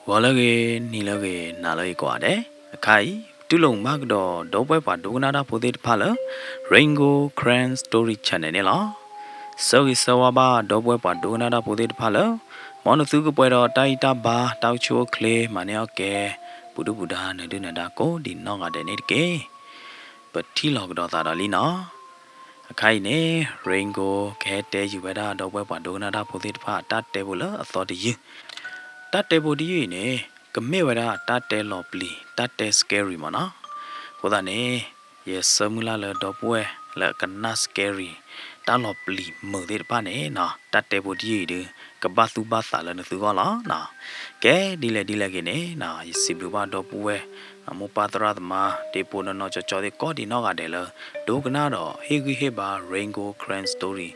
ဂီၤလၢအဂ့ၤ, နံၤလၢအဂ့ၤ, နၤလၢအဂ့ၤကိးဂၤဒဲး, အခါအံၤ ပတူၢ်လိာ်မုာ်ဘၣ်ကဒီး ဒီပုၢ်ဝဲၢ်ပှၤဒိကနၣ်တၢ်ဖိသ့ၣ်တဖၣ်လၢ Rain Gold Karen Story Channel န့ၣ်လီၤ. ဆၢဂ့ၤဆၢဝါဘၣ် ဒီပုၢ်ဝဲၢ်ပှၤဒိကနၣ်တၢ်ဖိသ့ၣ်တဖၣ်လၢ မ်နသုကပှဲၤဒီးတၢ်ဂံၢ်တၢ်ဘါ တၢ်အိၣ်ဆူၣ်အိၣ်ချ့ မၤန့ၢ်အီၣ်ကဲ ပူၤဒုၣ်ပူၤဒါ နဒုၣ်နဒါကိးဒံးနီၢ်ဂၤဒဲးန့ၣ်တက့ၢ်. ပထံၣ်လိာ်ကဒီးသးဒီးလံနီၤ. အခါအံၤန့ၣ် Rain Gold ကဟဲတဲယုာ်ဝဲဒၣ် ဒီပုၢ်ဝဲၢ်ပှၤဒိကနၣ်တၢ်ဖိသ့ၣ်တဖၣ် တၢ်တဲဖိလၢအသီတယုၢ်, တၢ်တဲဖိတယုၢ်အံၤန့ၣ် ကမ့ၢ်ဝဲဒၣ်တၢ်တဲလီၤပျံၤ တၢ်တဲ scary မ့ၢ်နီၤ. အဃိသတးန့ၣ် ယဆၢမုၢ်လၢ်လၢ ဒီပုၢ်ဝဲၢ်လၢအကနၣ် scary တၢ်လီၤပျံၤမုာ်သ့ၣ်တဖၣ်န့ၣ်နီၤ, တၢ်တဲဖိတယုၢ်အံၤဒီး ကဘၣ်သူၣ်ဘၣ်သးလၢနသုဂီၢ်လီၤနီၤ. ကဲ ဒ်လဲၣ်ဒ်လဲၣ်ဂ့ၤန့ၣ်နီၤ, ယစံးဘျုးဘၣ်ဒီပုၢ်ဝဲၢ် မိၢ်ပၢ်သရၣ်သမါ ဒ့ဖိနီၢ်နီၢ်ကၠီကၠီသ့ၣ်ကိးဒံးနီၢ်ဂၤဒဲးလၢ ဒိကနၣ်ဒီးဟ့ၣ်ဂံၢ်ဟ့ၣ်ဘါ Rain Gold Karen Story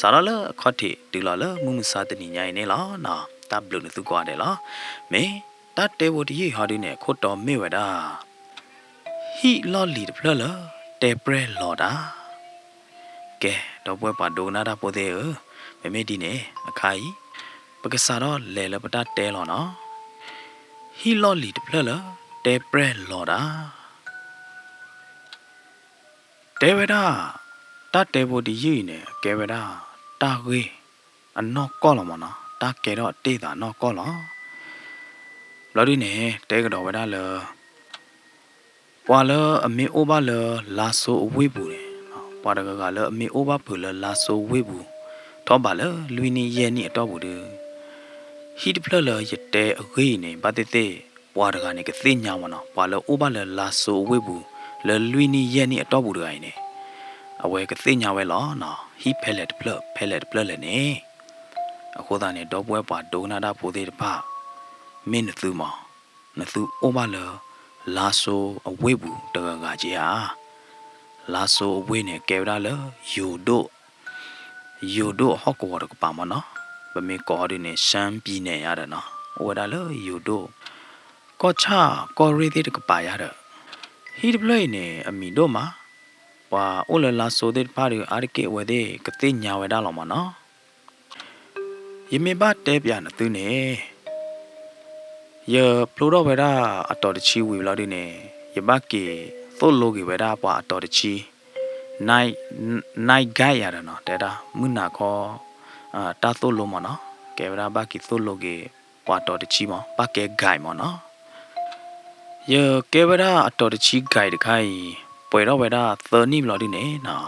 စးထီၣ်လၢအခီၣ်ထံးတုၤလီၤလၢမုၢ်မဆါတနံၤညါအံၤန့ၣ်လီၤနီၤ. တၢ်ဘျုးနသုကိးဂၤဒဲးလီၤ. မ့ၢ်တၢ်တဲဖိတယုၢ်အံၤဟီဒုန့ၣ် အခိၣ်တီမ့ၢ်ဝဲဒၣ် ဟံၣ်လီၢ်လံၤတဖျၢၣ်လၢ တဲပြဲၢ်လီၤတၢ်. ကဲ ဒီပုၢ်ဝဲၢ်ပှၤဒိကနၣ်တၢ်ဖိသ့ၣ်ဧၢ, မ့မ့ၢ်ဒ်န့ၣ် အခါအံၤ ပကစးထီၣ်လဲၤလၢပတၢ်တဲလီၤနီၤ. ဟံၣ်လီၢ်လံၤတဖျၢၣ်လၢ တဲပြဲၢ်လီၤတၢ်. တဲဝဲဒၣ် တၢ်တဲဖိတယုၢ်အံၤန့ၣ် အကဲဝဲဒၣ် တၢ်ဂ့ၢ်အနီၢ်ကီၢ်လီၤမ့ၢ်နီၤ, တၢ်ကဲထီၣ်အတ့ၢ်သးနီၢ်ကီၢ်လီၤ. ဘျီဒုန့ၣ် တဲကဒီးဝဲဒၣ်လၢ ပှၤလၢအမ့ၢ်အိၣ်ဘၣ်လၢလါစိအဝ့ၢ်ပူၤန့ၣ်, ပှၤတဂၤဂၤလၢအမ့ၢ်အိၣ်ဘၣ်ဖုးလၢလါစိဝ့ၢ်ပူၤ ထီၣ်ဘးလၢလွံၢ်နံၣ်ယဲၢ်နံၣ်အတီၢ်ပူၤဒီး ဟံၣ်တဖျၢၣ်လၢယတဲအဂ့ၢ်အံၤန့ၣ် ဘၣ်သ့ၣ်သ့ၣ် ပှၤတဂၤန့ၣ်ကသ့ၣ်ညါမ့ၢ်နီၤ, ပှၤလၢအိၣ်ဘၣ်လၢလါစိအဝ့ၢ်ပူၤ လၢလွံၢ်နံၣ်ယဲၢ်နံၣ်အတီၢ်ပူၤတဂၤအံၤန့ၣ် အဝဲကသ့ၣ်ညါဝဲလီၤနီၤ, ဟံၣ်ဖဲလဲၣ်တဖျၢၣ် ဖဲလဲၣ်တဖျၢၣ်လဲၣ်န့ၣ်. အဃိသတးန့ၣ် ဒီပုၢ်ဝဲၢ်ပှၤဒိကနၣ်တၢ်ဖိသ့ၣ်တဖၣ် မ့ၢ်နသုမး, နသုအိၣ်ဘၣ်လၢ လါစိအဝ့ၢ်ပူၤတဂၤဂၤက့ဧါ. လါစိအဝ့ၢ်န့ၣ် ကဲဝဲဒၣ်လၢ ယိၤဒိၣ် ယိၤဒိၣ်ဟီၣ်ကဝီၤတကပၤမ့ၢ်နီၤ, ပမ့ၢ်ကိးအီၤဒ်န့ၣ် ရှမ်းပြည်နယ် ယၤဒီးနီၤ, အိၣ်ဝဲဒၣ်လၢယိၤဒိၣ် ကီၢ်ဆၣ်ကီၢ်ရ့ၣ်သ့ၣ်တကပၤယၤဒီး ဟံၣ်တဖျၢၣ်အံၤန့ၣ် အမံၤဒိၣ်မး, ပှၤအိၣ်လၢလါစိသ့ၣ်တဖၣ်ဒီး အါတက့ၢ်အဝဲသ့ၣ်ကသ့ၣ်ညါဝဲဒၣ်လီၤမ့ၢ်နီၤ. ယမ့ၢ်ဘၣ်တဲပၠးနသုန့ၣ် ယဖျိထီၣ်ဝဲဒၣ်အတီၤတဆံဝံၤဘျီဒုန့ၣ် ယဘၣ်က့ၤသိၣ်လိက့ၤဝဲဒၣ်ပှၤအတီၤတဆံ night, night guide ယၤဒီးနီၤ, တဲဒၣ်မုၢ်နၤခီ တၢ်သိၣ်လိမ့ၢ်နီၤ, ကဲဝဲဒၣ်ဘၣ်က့ၤသိၣ်လိက့ၤ ပှၤတီၤတဆံမ့ၢ် ဘၣ်ကဲ guide မ့ၢ်နီၤ. ယကဲဝဲဒၣ်အတီၤတဆံ guide တခါအံၤ ပှဲၤထီၣ်ဝဲဒၣ်သၢနံၣ်ဘျီဒုန့ၣ်နီၤ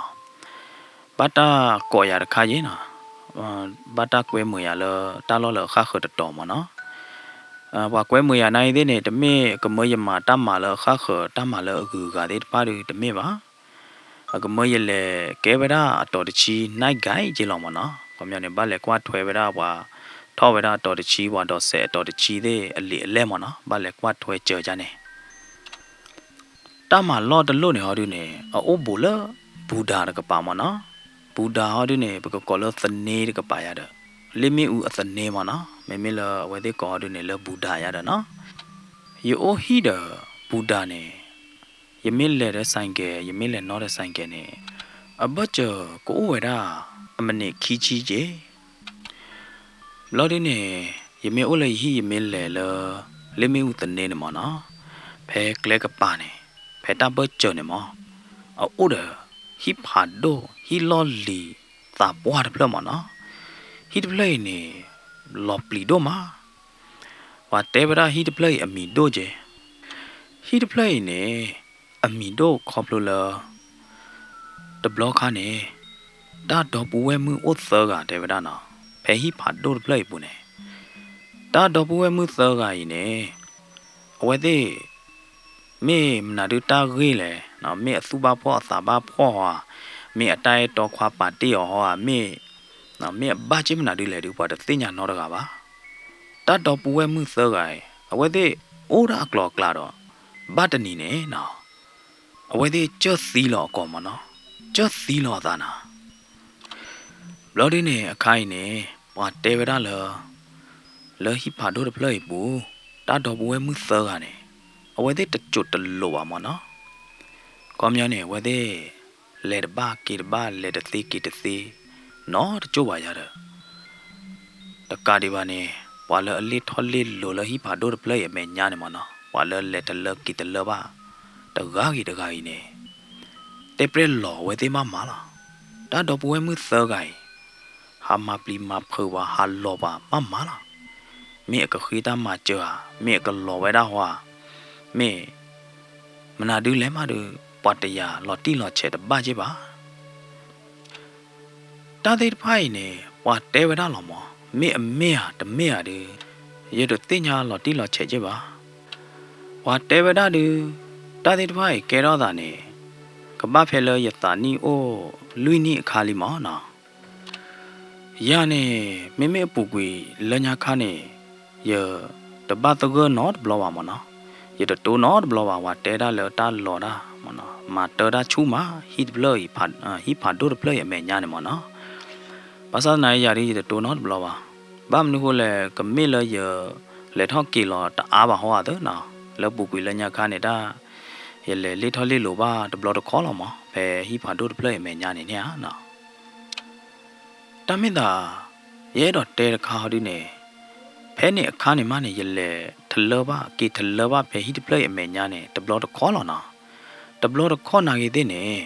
ဘၣ်တၢ်ကိးယၤတခါယ့ၣ်နီၤ, ဘၣ်တၢ်ကွဲမုာ်ယၤလၢတၢ်လီၢ်လၢအဃၣ်ဃၢၤတတီၤမ့ၢ်နီၤ. ပှၤကွဲမုာ်ယၤနာ်အံၤသ့ၣ်န့ၣ် တမ့ၢ်ကမၢယမၤတၢ်မၤလၢအဃၣ်ဃၢၤ တၢ်မၤလၢအဂုၤအဂၤသ့ၣ်တဖၣ်ဒီးတမ့ၢ်ဘၣ်. အကမၢယလဲၤကဲဝဲဒၣ်အတီၤတဆံ night guide က့လီၤမ့ၢ်နီၤ. ခီပညီန့ၣ် ဘၣ်လဲၤကွၢ်ထွဲဝဲဒၣ်ပှၤထီၣ်ဝဲဒၣ်အတီၤတဆံ ပှၤဒိးစဲးအတီၤတဆံသ့ၣ်အလံာ်အလဲၢ်မ့ၢ်နီၤ, ဘၣ်လဲၤကွၢ်ထွဲစၢၤကန့ၣ် တၢ်မၤလီၢ်တလိၣ်န့ၣ်ဟီဒုန့ၣ် အအိၣ်ဘူးလၢ ဘူဒၤတကပၤမ့ၢ်နီၤ. ဘူဒၤဟီဒုန့ၣ် ပကကိးလၢသန့တကပၤယၤဒီး လ့ၣ်မ့ၣ်အူအသန့မ့ၢ်နီၤ. မ့မ့ၢ်လၢအဝဲသ့ၣ်ကိးဟီဒုန့ၣ် လၢဘူဒၤယၤဒီးနီၤ. ယအိၣ်ဟံၣ်ဒီးဘူဒၤန့ၣ် ယမ့ၢ်လဲၤဒီး ဆိုင်ကယ် ယမ့ၢ်လဲၤနီၣ်ဒီး ဆိုင်ကယ် န့ၣ် အဘၢၣ်စၢၤကအိၣ်ဝဲဒၣ် အမံးနံးခံဆံက့ ဘျီဒုန့ၣ် ယမ့ၢ်အိၣ်လၢယဟံၣ် ယမ့ၢ်လဲၤလၢ လ့ၣ်မ့ၣ်အူသန့န့ၣ်မ့ၢ်နီၤ, ဖဲကျဲကပၤန့ၣ် ဖဲတၢ်ဘၢၣ်စၢၤန့ၣ်မ့ၢ် အအိၣ်ဒီး ဟံၣ်ဖးဒိၣ် ဟံၣ်လီၢ်လံၤသးပှၢ်တဖျၢၣ်မ့ၢ်နီၤ. ဟံၣ်တဖျၢၣ်အံၤန့ၣ် လီၤပျံၤဒိၣ်မး. ပှၤတဲဝဲဒၣ်ဟံၣ်တဖျၢၣ်အံၤအမံၤဒိၣ်က့ ဟံၣ်တဖျၢၣ်အံၤန့ၣ် အမံၤဒိၣ်ခီဖျိလၢ တဘျီခါန့ၣ် တၢ်ဒီပုၢ်ဝဲၢ်မုၣ်အိၣ်သၢဂၤတဲဝဲဒၣ်နီၤ, ဖဲဟံၣ်ဖးဒိၣ်တဖျၢၣ်အံၤပူၤန့ၣ် တၢ်ဒီပုၢ်ဝဲၢ်မုၣ်သၢဂၤအံၤန့ၣ် အဝဲသ့ၣ် မ့ၢ်မနုၤဒုးတၢ်ဂ့ၢ်လဲၣ်, မ့ၢ်အသူၣ်ဘၣ်ဖှီၣ်အသးဘၣ်ဖှီၣ်ဧါ, မ့ၢ်အတၢ်အဲၣ်တီခွါပာ်တ့ၢ်အီၤဧါ, မ့ၢ် မ့ၢ်အဘၣ်က့ၢ်မနုၤဒုးလဲၣ်ဒုး ပှၤတသ့ၣ်ညါနီတဂၤဘၣ်. တၢ်ဒီပုၢ်ဝဲၢ်မုၣ်သၢဂၤအံၤ အဝဲသ့ၣ်အိၣ်ဒၣ်အကျိၤအကျဲဒီး ဘၣ်တနံၤန့ၣ်နီၤ အဝဲသ့ၣ်ကၢၢ်သံလီၤအကိာ်မ့ၢ်နီၤ, ကၢၢ်သံလီၤအသးနီၤ. ဘျီဒုန့ၣ် အခါအံၤန့ၣ် ပှၤတဲဝဲဒၣ်လၢ လၢဟံၣ်ဖးဒိၣ်တဖျၢၣ်အံၤပူၤ တၢ်ဒီပုၢ်ဝဲၢ်မုၣ်သၢဂၤန့ၣ် အဝဲသ့ၣ်တစိၢ်တလိာ်ဘၣ်မ့ၢ်နီၤ. ခီပညီန့ၣ် အဝဲသ့ၣ် လဲၤတဘၣ်က့ၤတဘၣ် လဲၤတသ့က့ၤတသ့ နီတစိၢ်ဘၣ်ယၤဒီး တကးဒံးဘၣ်န့ၣ် ပှၤလၢအလ့ၣ်ထီၣ်လ့ၣ်လီၤလၢဟံၣ်ဖးဒိၣ်တဖျၢၣ်အံၤအမဲာ်ညါန့ၣ်မ့ၢ်နီၤ, ပှၤလၢလဲၤတလၢက့ၤတလၢဘၣ် တဂၤဂ့ၤတဂၤဂ့ၤန့ၣ် တဲပျဲလီၤဝဲသ့ၣ်ဘၣ်မးလီၤ. တၢ်ဒီပုၢ်ဝဲၢ်မုၣ်သၢဂၤအံၤ ဟးမၤပျံၤမၤဖုးပှၤ ဟးလီၤပှၤဘၣ်မးလီၤ. မ့ၢ်အကဃ့တၢ်မၤစၢၤဧါ, မ့ၢ်အကလီၤဝဲဒၣ်ဟီဧါ, မ့ၢ် မနုၤဒုလဲၣ်မးဒီး ပှၤတယာ်လီၤတံၢ်လီၤဆဲးတဘၣ်က့ဘၣ်. တၢ်သ့ၣ်တဖၣ်အံၤန့ၣ် ပှၤတဲဝဲဒၣ်လီၤမး, မ့ၢ်အမ့ၢ်ဧါ တမ့ၢ်ဧါဒီး ယတသ့ၣ်ညါလီၤတံၢ်လီၤဆဲးက့ဘၣ်. ပှၤတဲဝဲဒၣ်ဒီး တၢ်သ့ၣ်တဖၣ်အံၤကဲထီၣ်သးန့ၣ် ကဘၣ်ဖဲလၢယသးနံၣ်အိၣ်လွံၢ်နံၣ်အခါလံမးနီၤ. ယၤန့ၣ် မ့မ့ၢ်အပူၤကွံာ်လၢညါခါန့ၣ် ယတဘၣ်သဂၢၢ်နီတဘျီဘၣ်မ့ၢ်နီၤ, ယတတိၢ်နီတဘျီဘၣ် ပှၤတဲဒၣ်လၢတၢ်လီၤတၢ်မ့ၢ်နီၤ, မၤတၢ်တၢ်ဆူၣ်မး ဟံၣ်တဖျၢၣ်အံၤ ဟံၣ်ဖးဒိၣ်တဖျၢၣ်အံၤအမဲာ်ညါန့ၣ်မ့ၢ်နီၤ. ဘၣ်ဆၣ်သနာ်က့ ယၤဒ်ယတတိၢ်နီတဘျီဘၣ်. ဘၣ်မနုၤဃိလဲၣ် ကမ့ၢ်လၢယလဲၤထီၣ်က့ၤလီၤတအါဘၣ်ဟီဧါသ့နီၤ, လၢပူၤကွံာ်လၢညါခါန့ၣ်ဒၣ် ယလဲၤလ့ၣ်ထီၣ်လ့ၣ်လီၤဘၣ်တဘျီတခီၣ်လီၤမး ဖဲဟံၣ်ဖးဒိၣ်တဖျၢၣ်အံၤအမဲာ်ညါန့ၣ်န့ၣ်ဧါ. တၢ်မ့ၢ်သး ယအဲၣ်ဒိးတဲတခါဟီဒုန့ၣ် ဖဲန့ၣ်အခါန့ၣ်မးန့ၣ် ယလဲၤထလၢဘၣ် က့ၤထလၢဘၣ်ဖဲဟံၣ်တဖျၢၣ်အံၤအမဲာ်ညါန့ၣ် တဘျီတခီၣ်လီၤနီၤ. တဘျီတခီၣ်နာ်ဂ့ၤသ့ၣ်န့ၣ်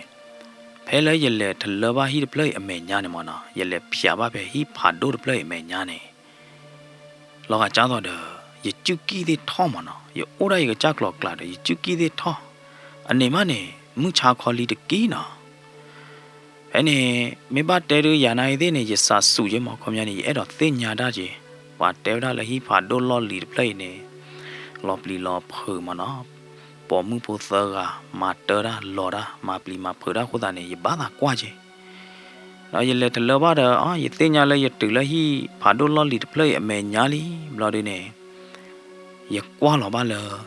ဖဲလၢယလဲၤထလၢဘၣ်ဟံၣ်တဖျၢၣ်အံၤအမဲာ်ညါန့ၣ်မ့ၢ်နီၤ, ယလဲၤဖျးဘၣ်ဖဲဟံၣ်ဖးဒိၣ်တဖျၢၣ်အံၤအမဲာ်ညါန့ၣ် လီၤဂာ်ကၢ်သိးဒီး ယစုၢ်ကံၢ်သ့ၣ်ထီၣ်မ့ၢ်နီၤ, ယအိၣ်ဒၣ်ယကစၢ်ကျိၤကျါဒီး ယစုၢ်ကံၢ်သ့ၣ်ထီၣ်, အန့ၣ်မးန့ၣ် မုၢ်ဆါခီလံတက့ၢ်နီၤ. ဖဲန့ၣ် မ့ၢ်ဘၣ်တဲဒုးယၤနာ်ဂ့ၤသ့ၣ်န့ၣ် ယစးစူၤက့မး ခီပညီန့ၣ် ယအဲၣ်ဒိးသ့ၣ်ညါတၢ်က့, ပှၤတဲဝဲဒၣ်လၢဟံၣ်ဖးဒိၣ်လီၢ်လံၤတဖျၢၣ်အံၤန့ၣ် လီၤပျံၤလီၤဖုးမ့ၢ်နီၤ, ပိာ်မုၣ်ဖိသၢဂၤ မၤတၢ်တၢ်လီၤတၢ် မၤပျံၤမၤဖုးတၢ်အဃိသတးန့ၣ် ယဘၣ်သးကွၢ်က့ ဒီးယလဲၤထလၢဘၣ်ဒီး ယသ့ၣ်ညါလၢယတုၤလၢဟံၣ်ဖးဒိၣ်လီၢ်လံၤတဖျၢၣ်အံၤအမဲာ်ညါလံဘျီဒုန့ၣ် ယကွၢ်လီၤဘၣ်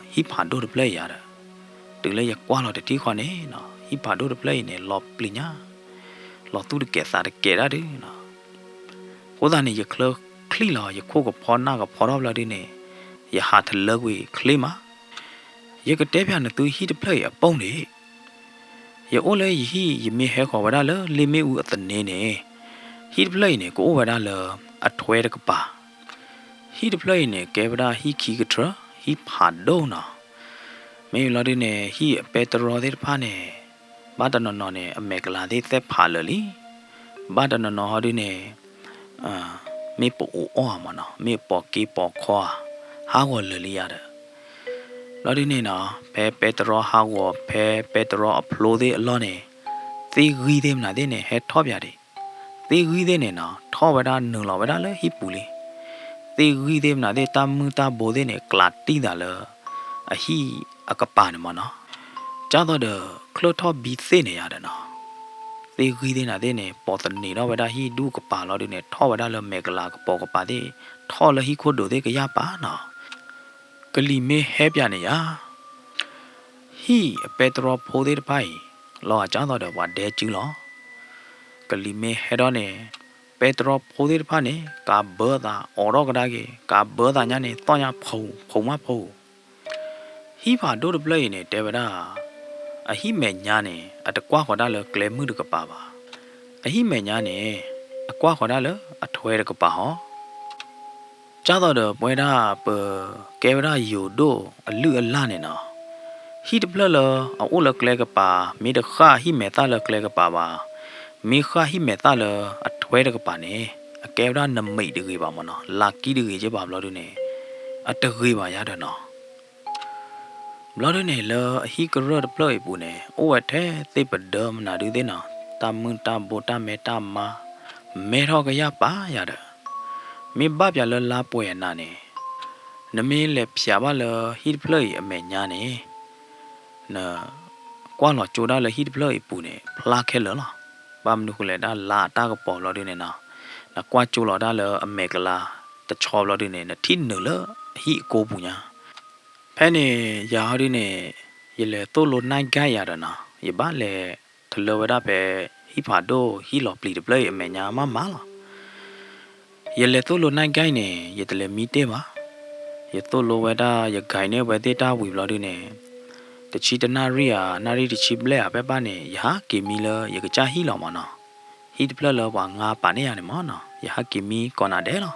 လၢဟံၣ်ဖးဒိၣ်တဖျၢၣ်အံၤယၤဒီး တုၤလၢယကွၢ်လီၤတထံၣ်ဃီန့ၣ်နီၤ ဟံၣ်ဖးဒိၣ်တဖျၢၣ်အံၤန့ၣ် လီၤပျံၤညါ လီၤသူၣ်တကဲးသးတကဲးဒၣ်ဒုနီၤ. အဃိသတးန့ၣ် ယချၢချံၣ်လီၤ ယခိၣ်ကဖီနၢ်ကဖီထီၣ်ဘျီဒုန့ၣ် ယဟးထလၢကွံာ်ချ့မး ယကတဲပၠးနသုဟံၣ်တဖျၢၣ်အံၤအပိၢ်န့ၣ် ယအိၣ်လၢယဟံၣ် ယမ့ၢ်ဟဲဃီၤဝဲဒၣ်လၢလ့ၣ်မ့ၣ်အူအသန့န့ၣ် ဟံၣ်တဖျၢၣ်အံၤန့ၣ် ကအိၣ်ဝဲဒၣ်လၢအထွဲတကပၤ, ဟံၣ်တဖျၢၣ်အံၤန့ၣ် ကဲဝဲဒၣ်ဟံၣ်ခံကထြၢ ဟံၣ်ဖးဒိၣ်နီၤ. မ့ၢ်လီၤဒုန့ၣ် ဟံၣ်အပဲတြီသ့ၣ်တဖၣ်န့ၣ် ဘၣ်တနီၤနီၤန့ၣ် အမဲာ်ကလၤသ့ၣ်သဲးဖးလၢာ်လံ, ဘၣ်တနီၤနီၤဟီဒုန့ၣ် မ့ၢ်ပအိၣ်အီၣ်ဧါမ့ၢ်နီၤ မ့ၢ်ပိာ်က့ပိာ်ခီဧါ ဟးဂီၤလၢာ်လံယၤဒီး ဘျီဒုန့ၣ်နီၤ ဖဲပဲတြီဟးဂီၤ ဖဲပဲတြီအဖျိသ့ၣ်အလီၢ်န့ၣ် သ့ၣ်ဂံၢ်သ့ၣ်မနုၤသ့ၣ်န့ၣ် ဟဲထီၣ်ပၠးဒံး, သ့ၣ်ဂံၢ်သ့ၣ်န့ၣ်နီၤ ထီၣ်ဝဲဒၣ်နုာ်လီၤဝဲဒၣ်လၢဟံၣ်ပူၤလံ. သ့ၣ်ဂံၢ်သ့ၣ်မနုၤသ့ၣ် တၢ်မုၢ်တၢ်ဘိသ့ၣ်န့ၣ် ကျးတံၢ်သးလၢ အဟံၣ်အကပၤန့ၣ်မ့ၢ်နီၤ, ကၢ်သိးဒီး ချၢၣ်ထီၣ်ဘံသ့ၣ်န့ၣ်ယၤဒီးနီၤ သ့ၣ်ဂံၢ်သ့ၣ်နၤသ့ၣ်န့ၣ် ပိာ်သန့ၤထီၣ်ဝဲဒၣ်ဟံၣ်ဒူၣ်ကပၤလီၤဒုန့ၣ် ထီၣ်ဝဲဒၣ်လၢမဲာ်ကလၤကပိာ်ကပၤသ့ၣ် ထီၣ်လၢဟံၣ်ခိၣ်ဒိးသ့ၣ်ကယၢ်ပာ်နီၤ. ကလံၤမ့ၢ်ဟဲပၠးန့ၣ်ယၤ ဟံၣ်အပဲတြီဖိသ့ၣ်တဖၣ်အံၤ လီၤဂာ်ကၢ်သိးဒီးပှၤဒဲစုလီၤ. ကလံၤမ့ၢ်ဟဲထီၣ်န့ၣ် ပဲတြီဖိသ့ၣ်တဖၣ်န့ၣ် ကးဘၢသးအိးထီၣ်ကဒါက့ၤ ကးဘၢသးညါန့ၣ် သီၣ်ညါဖုး ဖုးမးဖုး ဟံၣ်ဖးဒိၣ်တဖျၢၣ်အံၤန့ၣ် တဲဝဲဒၣ် အဟံၣ်မဲာ်ညါန့ၣ် အတကွၢ်ဃီၤဒၣ်လၢကျဲမုၢ်တကပၤဘၣ်. အဟံၣ်မဲာ်ညါန့ၣ် အကွၢ်ဃီၤဒၣ်လၢအထွဲတကပၤဟီ ကၢ်သိးဒီးပဝဲဒၣ်ပကဲဝဲဒၣ်ယိၤဒိၣ်အလုၢ်အလၢ်န့ၣ်နီၤ, ဟံၣ်တဖျၢၣ်လၢအအိၣ်လၢကျဲကပၤ မ့ၢ်တဃၣ်ဟံၣ်မဲာ်သၣ်လၢကျဲကပၤဘၣ်, မ့ၢ်ဃၣ်ဟံၣ်မဲာ်သၣ်လၢအထွဲတကပၤန့ၣ် အကဲဝဲဒၣ်နမိတ်တဂ့ၤဘၣ်မ့ၢ်နီၤ, လၤကံတဂ့ၤက့ဘၣ်ဘျီဒုန့ၣ် အတဂ့ၤဘၣ်ယၤဒီးနီၤ. ဘျီဒုန့ၣ် လၢအဟံၣ်ကရၢၢ်တဖျၢၣ်အံၤပူၤန့ၣ် အိၣ်ဝဲထဲသ့ၣ်ပဒၢမနုၤဒုသ့ၣ်နီၤ, တၢ်မုၢ်တၢ်ဘိတၢ်မဲတၢ်မါ မဲထီၣ်ကယၢ်ပာ်ယၤဒီး မ့ၢ်ဘၣ်ပၠးလၢလါပှဲၤအနၤန့ၣ် နမ့ၢ်လဲၤဖျးဘၣ်လၢဟံၣ်တဖျၢၣ်အံၤအမဲာ်ညါန့ၣ် နကွၢ်လီၤကၠိဒၣ်လၢဟံၣ်တဖျၢၣ်အံၤပူၤန့ၣ် ဖျါခဲလၢာ်လီၤ. ဘၣ်မနုၤဃိလဲၣ် ဒၣ်လါအတၢ်ကပီၤဘျီဒုန့ၣ်နီၤ, နကွၢ်ကၠိလီၤဒၣ်လၢအမဲာ်ကလၤတဆီဘျီဒုန့ၣ် နထံၣ်နုာ်လၢအဟံၣ်အကိပူၤညါ ဖဲန့ၣ် ယၤဟီဒုန့ၣ် ယလဲၤသိၣ်လိ night guide ယၤဒီးနီၤ, ယဘၣ်လဲၤထလၢဝဲဒၣ်ဖဲ ဟံၣ်ဖးဒိၣ်ဟံၣ်လီၤပျံၤတဖျၢၣ်အံၤအမဲာ်ညါမးမးလီၤ. ယလဲၤသိၣ်လိ night guide န့ၣ် ယတလဲၤမံတ့ၢ်ဘၣ်. ယသိၣ်လိဝဲဒၣ် ယ guide န့ၢ်ဝဲသ့ၣ်တၢ်ဝံၤဘျီဒုန့ၣ် တဆံတနၣ်ရံၣ်ဧါ နၣ်ရံၣ်တဆံဘျဲၣ်ဧါ ဖဲဘၣ်န့ၣ် ယဟးက့ၤမံလၢယကစၢ်ဟံၣ်လီၤမးနီၤ. ဟံၣ်တဖျၢၣ်လၢပှၤငါပာ်န့ၢ်ယၤန့ၣ်မးနီၤ ယဟးက့ၤမံကိးနၤဒဲးလီၤ.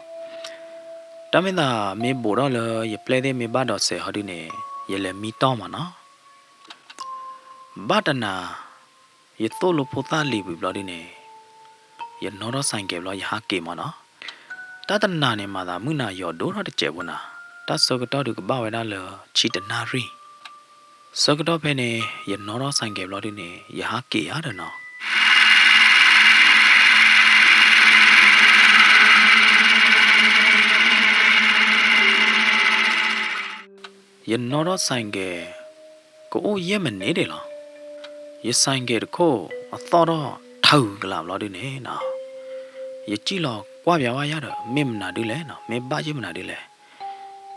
တၢ်မ့ၢ်သးမ့ၢ်ဘူးထီၣ်လၢယပျဲၢ်သ့ၣ်မ့ၢ်ဘၣ်ဒီးစဲးဟီဒုန့ၣ် ယလဲၤမံတီၢ်မးနီၤ. ဘၣ်တနၤ ယသိၣ်လိဖိသၣ်လံၤဝံၤဘျီဒုန့ၣ် ယနီၣ်ထီၣ်စဲးကဲးဘျီ ယဟးက့ၤမးနီၤ. တၢ်တနၤန့ၣ် မၤသးမုၢ်နၤယီၤဒိၣ်ထီၣ်တစဲးဖိနၤ, တၢ်ဆၢကတီၢ်ဒုးကဘၣ်ဝဲဒၣ်လၢဆံတနၣ်ရံၣ်. ဆၢကတီၢ်ဖဲန့ၣ် ယနီၣ်ထီၣ်စဲးကဲးဘျီဒုန့ၣ် ယဟးက့ၤယၤဒီးနီၤ. ယနီၣ်ထီၣ်စဲးကဲး ကအိၣ်ယဲၢ်မံးနံးဒံးလီၤ. ယစဲးကဲးတခိၣ်အသီၣ်ထီၣ်ထၢဂုၤကလးဘျီဒုန့ၣ်နီၤ, ယစံၣ်လီၤကွၢ်ပၠးဝဲယၤဒီး မ့ၢ်မနုၤဒုလဲၣ်နီၤ, မ့ၢ်ဘၣ်ယဲၢ်မနုၤဒုလဲၣ်.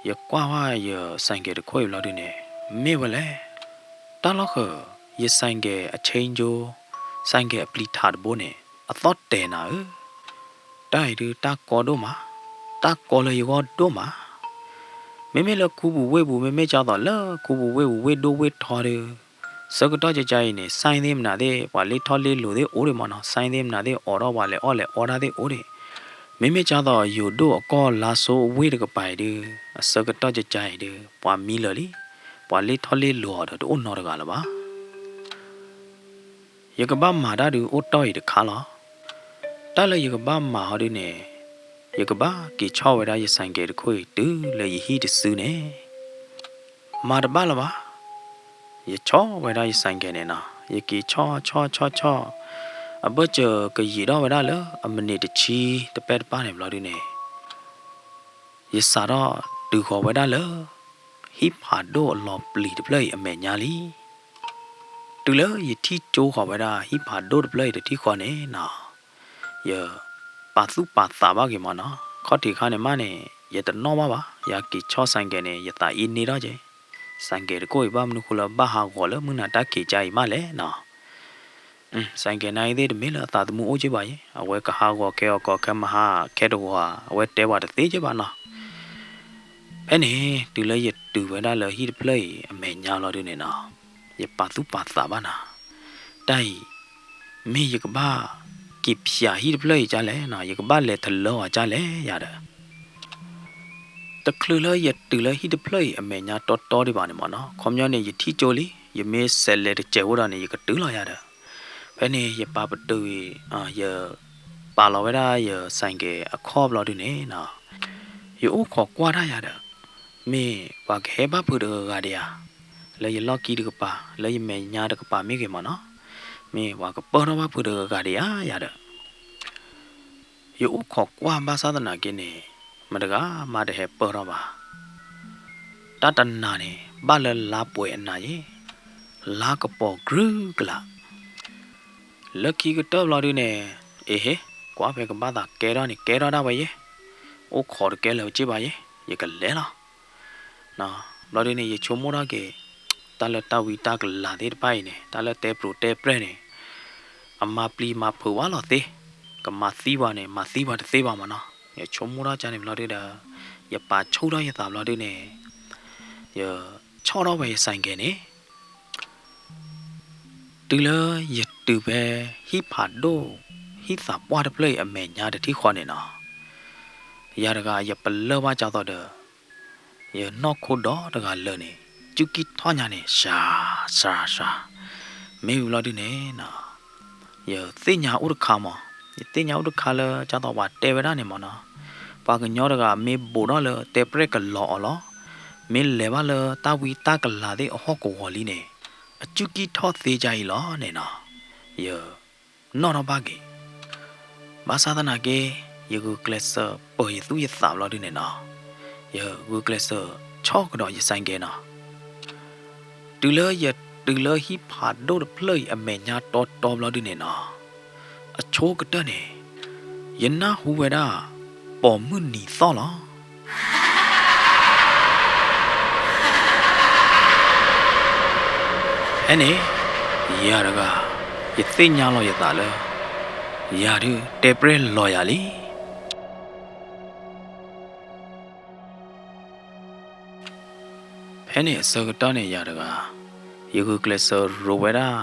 ယကွၢ်ဝဲယစဲးကဲးတခိၣ်အံၤဘျီဒုန့ၣ် မ့ၢ်ဝဲလဲၣ်. တၢ်လီၢ်ဃၢၤ ယစဲးကဲးအဆ့ကၠိ, စဲးကဲးအပျံၤထးတဘိန့ၣ် အသီၣ်တဲာ်နၤဧၢ. တၢ်အံၤဒုးတၢ်ကီဒိၣ်မး, တၢ်ကီလၢယဂီၢ်ဒိၣ်မး. မ့မ့ၢ်လၢခူပူၤဝ့ၢ်ပူၤ မ့မ့ၢ်ကၢ်သိးလၢခူပူၤဝ့ၢ်ပူၤဝ့ၢ်ဒိၣ်ဝ့ၢ်ထီဒုး ဆၢကတီၢ်ကကါအံၤန့ၣ် စဲးသ့ၣ်မနုၤသ့ၣ် ပှၤလ့ထီၣ်လ့လိၤသ့ၣ်အိၣ်ဒံးမးနီၤ, စဲးသ့ၣ်မနုၤသ့ၣ်အိးထီၣ် ပှၤလဲၤအီၣ်လဲၤအီတၢ်သ့ၣ်အိၣ်ဒံး. မ့မ့ၢ်ကၢ်သိးယိၤဒိၣ်အကီၢ်လါစိအဝ့ၢ်တကပၤအံၤဒုး အဆၢကတီၢ်ကကါအံၤဒုး ပှၤမံလၢာ်လံ, ပှၤလ့ထီၣ်လ့လိၤအီၤဒီးတအိၣ်နီတဂၤလၢၤဘၣ်. ယကဘၣ်မၤတၢ်ဒုးအိၣ်တီၢ်အံၤတခါလီၤ. တၢ်လၢယကဘၣ်မၤဟီဒုန့ၣ် ယကဘၣ်က့ၤဆီၣ်ဝဲဒၣ်ယစဲးကဲးတခိၣ်အံၤတုၤလၢယဟံၣ်တစုန့ၣ် မၤတဘၣ်လၢၤဘၣ်. ယဆီၣ်ဝဲဒၣ်ယစဲးကဲးန့ၣ်နီၤ, ယက့ၤဆီၣ်ဆီၣ်ဆီၣ်ဆီၣ် အဘၢၣ်စၢၤကယံာ်ထီၣ်ဝဲဒၣ်လၢအမံးနံးတဆံတပဲတပၢ်န့ၣ်ဘျီဒုန့ၣ် ယစးထီၣ်တုၤဃီၤဝဲဒၣ်လၢ ဟံၣ်ဖးဒိၣ်အလီၤပျံၤတဖျၢၣ်အံၤအမဲာ်ညါလံ. တုၤလၢယထံၣ်ကၠိဃီၤဝဲဒၣ်ဟံၣ်ဖးဒိၣ်တဖျၢၣ်အံၤတထံၣ်ဃီန့ၣ်နီၤ, ယပာ်သူၣ်ပာ်သးဘၣ်က့ၤမးနီၤ, ခီၣ်ထံးခါန့ၣ်မးန့ၣ် ယတနီၣ်ဘၣ်ဘၣ်, ယက့ၤဆီၣ်စဲးကဲးန့ၣ် ယသးအ့န့ၢ်ထီၣ်က့ၤ, စဲးကဲးတခိၣ်အံၤဘၣ်မနုၤဃိလၢဘၣ်ဟးဂီၤလၢမုၢ်နၤတၢ်ခံးကါအံၤမးလဲၣ်နီၤ. စဲးကဲးနၤအံၤသ့ၣ်တမ့ၢ်လၢအသးသမူအိၣ်က့ဘၣ်ယဲ, အဝဲကဟးဂီၤခဲအီၤကီးခဲမဟါခဲတဂီၤ, အဝဲတဲပှၤတသ့က့ဘၣ်နီၤ. ဖဲန့ၣ် တုၤလၢယတုၤဝဲဒၣ်လၢဟံၣ်တဖျၢၣ်အံၤအမဲာ်ညါလီၤဒုန့ၣ်နီၤ, ယပာ်သူၣ်ပာ်သးဘၣ်နၤ, တၢ်အံၤ မ့ၢ်ယကဘၣ်က့ၤဖျးဟံၣ်တဖျၢၣ်အံၤကါလဲၣ်နီၤ, ယကဘၣ်လဲၤထလၢအီၤကါလဲၣ်ယၤဒီး တချုးလၢယတုၤလၢဟံၣ်တဖျၢၣ်အံၤအမဲာ်ညါတီတီဒံးဘၣ်န့ၣ်မးနီၤ, ခီပညီန့ၣ် ယထံၣ်ကၠိလံ, ယမ့ၢ်စဲးလဲၤတစဲးဖိဒီးန့ၣ် ယကတုၤလီၤယၤဒီး, ဖဲန့ၣ်ယပာ်ပတုာ်အံၤ, ယပာ်လီၤဝဲဒၣ်ယစဲးကဲးအခီၣ်ဘျီဒုန့ၣ်နီၤ, ယအိၣ်ခိးကွၢ်တၢ်ယၤဒီး, မ့ၢ်ပှၤကဟဲဘၣ်ဖုးတဂၤဂၤဒံးဧါ, လၢယလီၢ်ခံတကပၤ လၢယမဲာ်ညါတကပၤမ့ၢ်ဂ့ၤမးနီၤ, မ့ၢ်ပှၤကပၢၢ်ထီၣ်ဘၣ်ဖုးတဂၤဂၤဒံးဧါယၤဒီး ယအိၣ်ခိးကွၢ်ဘၣ်ဆၣ်သနာ်က့န့ၣ်, မတဂၤမးတဟဲပၢၢ်ထီၣ်ဘၣ်. တၢ်တနၤန့ၣ် ဘၣ်လၢလါပှဲၤအနၤယဲ, လါကပီၤကရုကလး, လၢခံကတၢၢ်ဘျီဒုန့ၣ်, အ့ဟ့, ကွၢ်ဖဲကဘၣ်သးကဲထီၣ်န့ၣ် ကဲထီၣ်ဒၣ်ဝဲယဲ, အိၣ်ခိးတကဲလၢၤက့ဘၣ်ယဲ, ယကလဲၤလီၤ. ဘျီဒုန့ၣ် ယဆိကမိၣ်ထီၣ်က့ၤ တၢ်လၢတၢ်ဝံတၢ်ကလၤသ့ၣ်တဖၣ်အံၤန့ၣ် တၢ်လၢတဲပျိးတဲပြဲၢ်န့ၣ် အမၤပျံၤမၤဖုးဝဲလီၤသ့, ကမၤသံပှၤန့ၣ် မၤသံပှၤတသ့ဘၣ်မးနီၤ. ယဆိကမိၣ်ထီၣ်ကန့ၣ်ဘျီဒုဒီး ယပာ်ဆူၣ်ထီၣ်ယသးဘျီဒုန့ၣ် ယဆီၣ်ထီၣ်ဝဲယစဲးကဲးန့ၣ် တုၤလၢယတုၤဖဲဟံၣ်ဖးဒိၣ် ဟံၣ်သးပှၢ်တဖျၢၣ်အံၤအမဲာ်ညါတထံၣ်ဃီန့ၣ်နီၤ, ယၤတဂၤယပလၢၢ်ဘၣ်ကၢ်သိးဒီး ယနီၢ်ခိဒီတဂၤလၢာ်န့ၣ် စုကံၢ်ထီၣ်ညါန့ၣ် စှၤ စှၤ စှၤ မ့ၢ်ဝံၤဘျီဒုန့ၣ်နီၤ, ယသ့ၣ်ညါအိၣ်တခါမး, ယသ့ၣ်ညါအိၣ်တခါလၢကၢ်သိးပှၤတဲဝဲဒၣ်န့ၣ်မးနီၤ, ပှၤကညီတဂၤမ့ၢ်ဘူးထီၣ်လၢတဲပြဲၢ်ကလီၤအီၤလီၤ, မ့ၢ်လဲၤဘၣ်လၢတၢ်ဝံတၢ်ကလၤသ့ၣ်အဟီၣ်ကဝီၤလံန့ၣ် အစုကံၢ်ထီၣ်သ့ကၢ်အံၤလီၤန့ၣ်နီၤ, ယ နီၣ်ထီၣ်ဘၣ်က့ၤ, ဘၣ်ဆၣ်သနာ်က့ ယဂုာ်ကျဲးစၢးပၢၤယသူၣ်ယသးဘျီဒုန့ၣ်နီၤ, ယဂုာ်ကျဲးစၢးဆီၣ်ကဒီးယစဲးကဲးနီၤ, တုၤလၢယတုၤလၢဟံၣ်ဖးဒိၣ်တဖျၢၣ်အံၤအမဲာ်ညါတီတီဘျီဒုန့ၣ်နီၤ, အဆိကတၢၢ်န့ၣ် ယနၢ်ဟူဝဲဒၣ် ပိာ်မုၣ်နံၤသီၣ်လီၤ. ဖဲန့ၣ် ယၤတဂၤ ယသ့ၣ်ညါလီၤယသးလၢ ယၤဒုးတဲပြဲၢ်လီၤယၤလံ. ဖဲန့ၣ်အဆၢကတီၢ်န့ၣ်ယၤတဂၤ ယဂုာ်ကျဲးစၢးရိးဝဲဒၣ်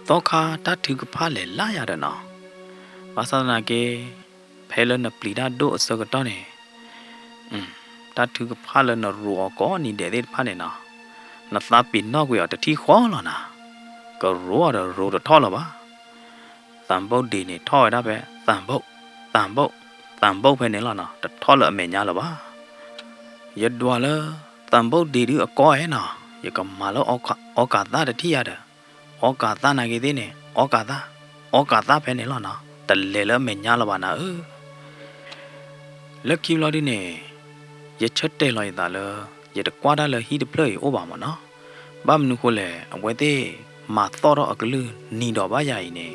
သီခါတၢ်ထုကဖၣ်လဲၤလၢယၤဒီးနီၤ, ဘၣ်ဆၣ်သနာ်က့ ဖဲလၢနပျံၤတၢ်ဒိၣ်အဆၢကတီၢ်န့ၣ် တၢ်ထုကဖၣ်လၢနရိၤအီၤကိးနံၤဒဲးသ့ၣ်တဖၣ်န့ၣ်နီၤ, နသးပ့ၤနီၣ်ကွံာ်အီၤတထံၣ်ဃီလီၤနၤ, ကရိၤအီၤဒီးရိၤတထီၣ်လၢၤဘၣ်. သးဘိၣ်ဒ့န့ၣ်ထီၣ်ဝဲဒၣ်ဖဲ သးဘိၣ်, သးဘိၣ်, သးဘိၣ်ဖဲန့ၣ်လီၤနီၤ, တထီၣ်လၢအမဲာ်ညါလၢၤဘၣ်. ယဒွးလၢ သးဘိၣ်ဒ့ဒုးအကီအဲၣ်နီၤ, ယကမၤလၢအီကၤသၣ်တထံၣ်ယၤဒီး, အီကၤသၣ်နာ်က့ၤသ့ၣ်န့ၣ် အီကၤသၣ်, အီကၤသၣ်ဖဲန့ၣ်လီၤနီၤ, တလဲၤလၢအမဲာ်ညါလၢၤဘၣ်နၤဧၢ. လၢခံဘျီဒုန့ၣ် ယဆၢတဲာ်လီၤယသးလၢ ယတကွၢ်တၢ်လၢဟံၣ်တဖျၢၣ်အံၤအိၣ်ဘၣ်မၢ်နီၤ. ဘၣ်မနုၤဃိလဲၣ်, အဝဲသ့ၣ်မၤသီၣ်ထီၣ်အကလုၢ်နံၤဒီးဘၣ်ယၤအံၤန့ၣ်,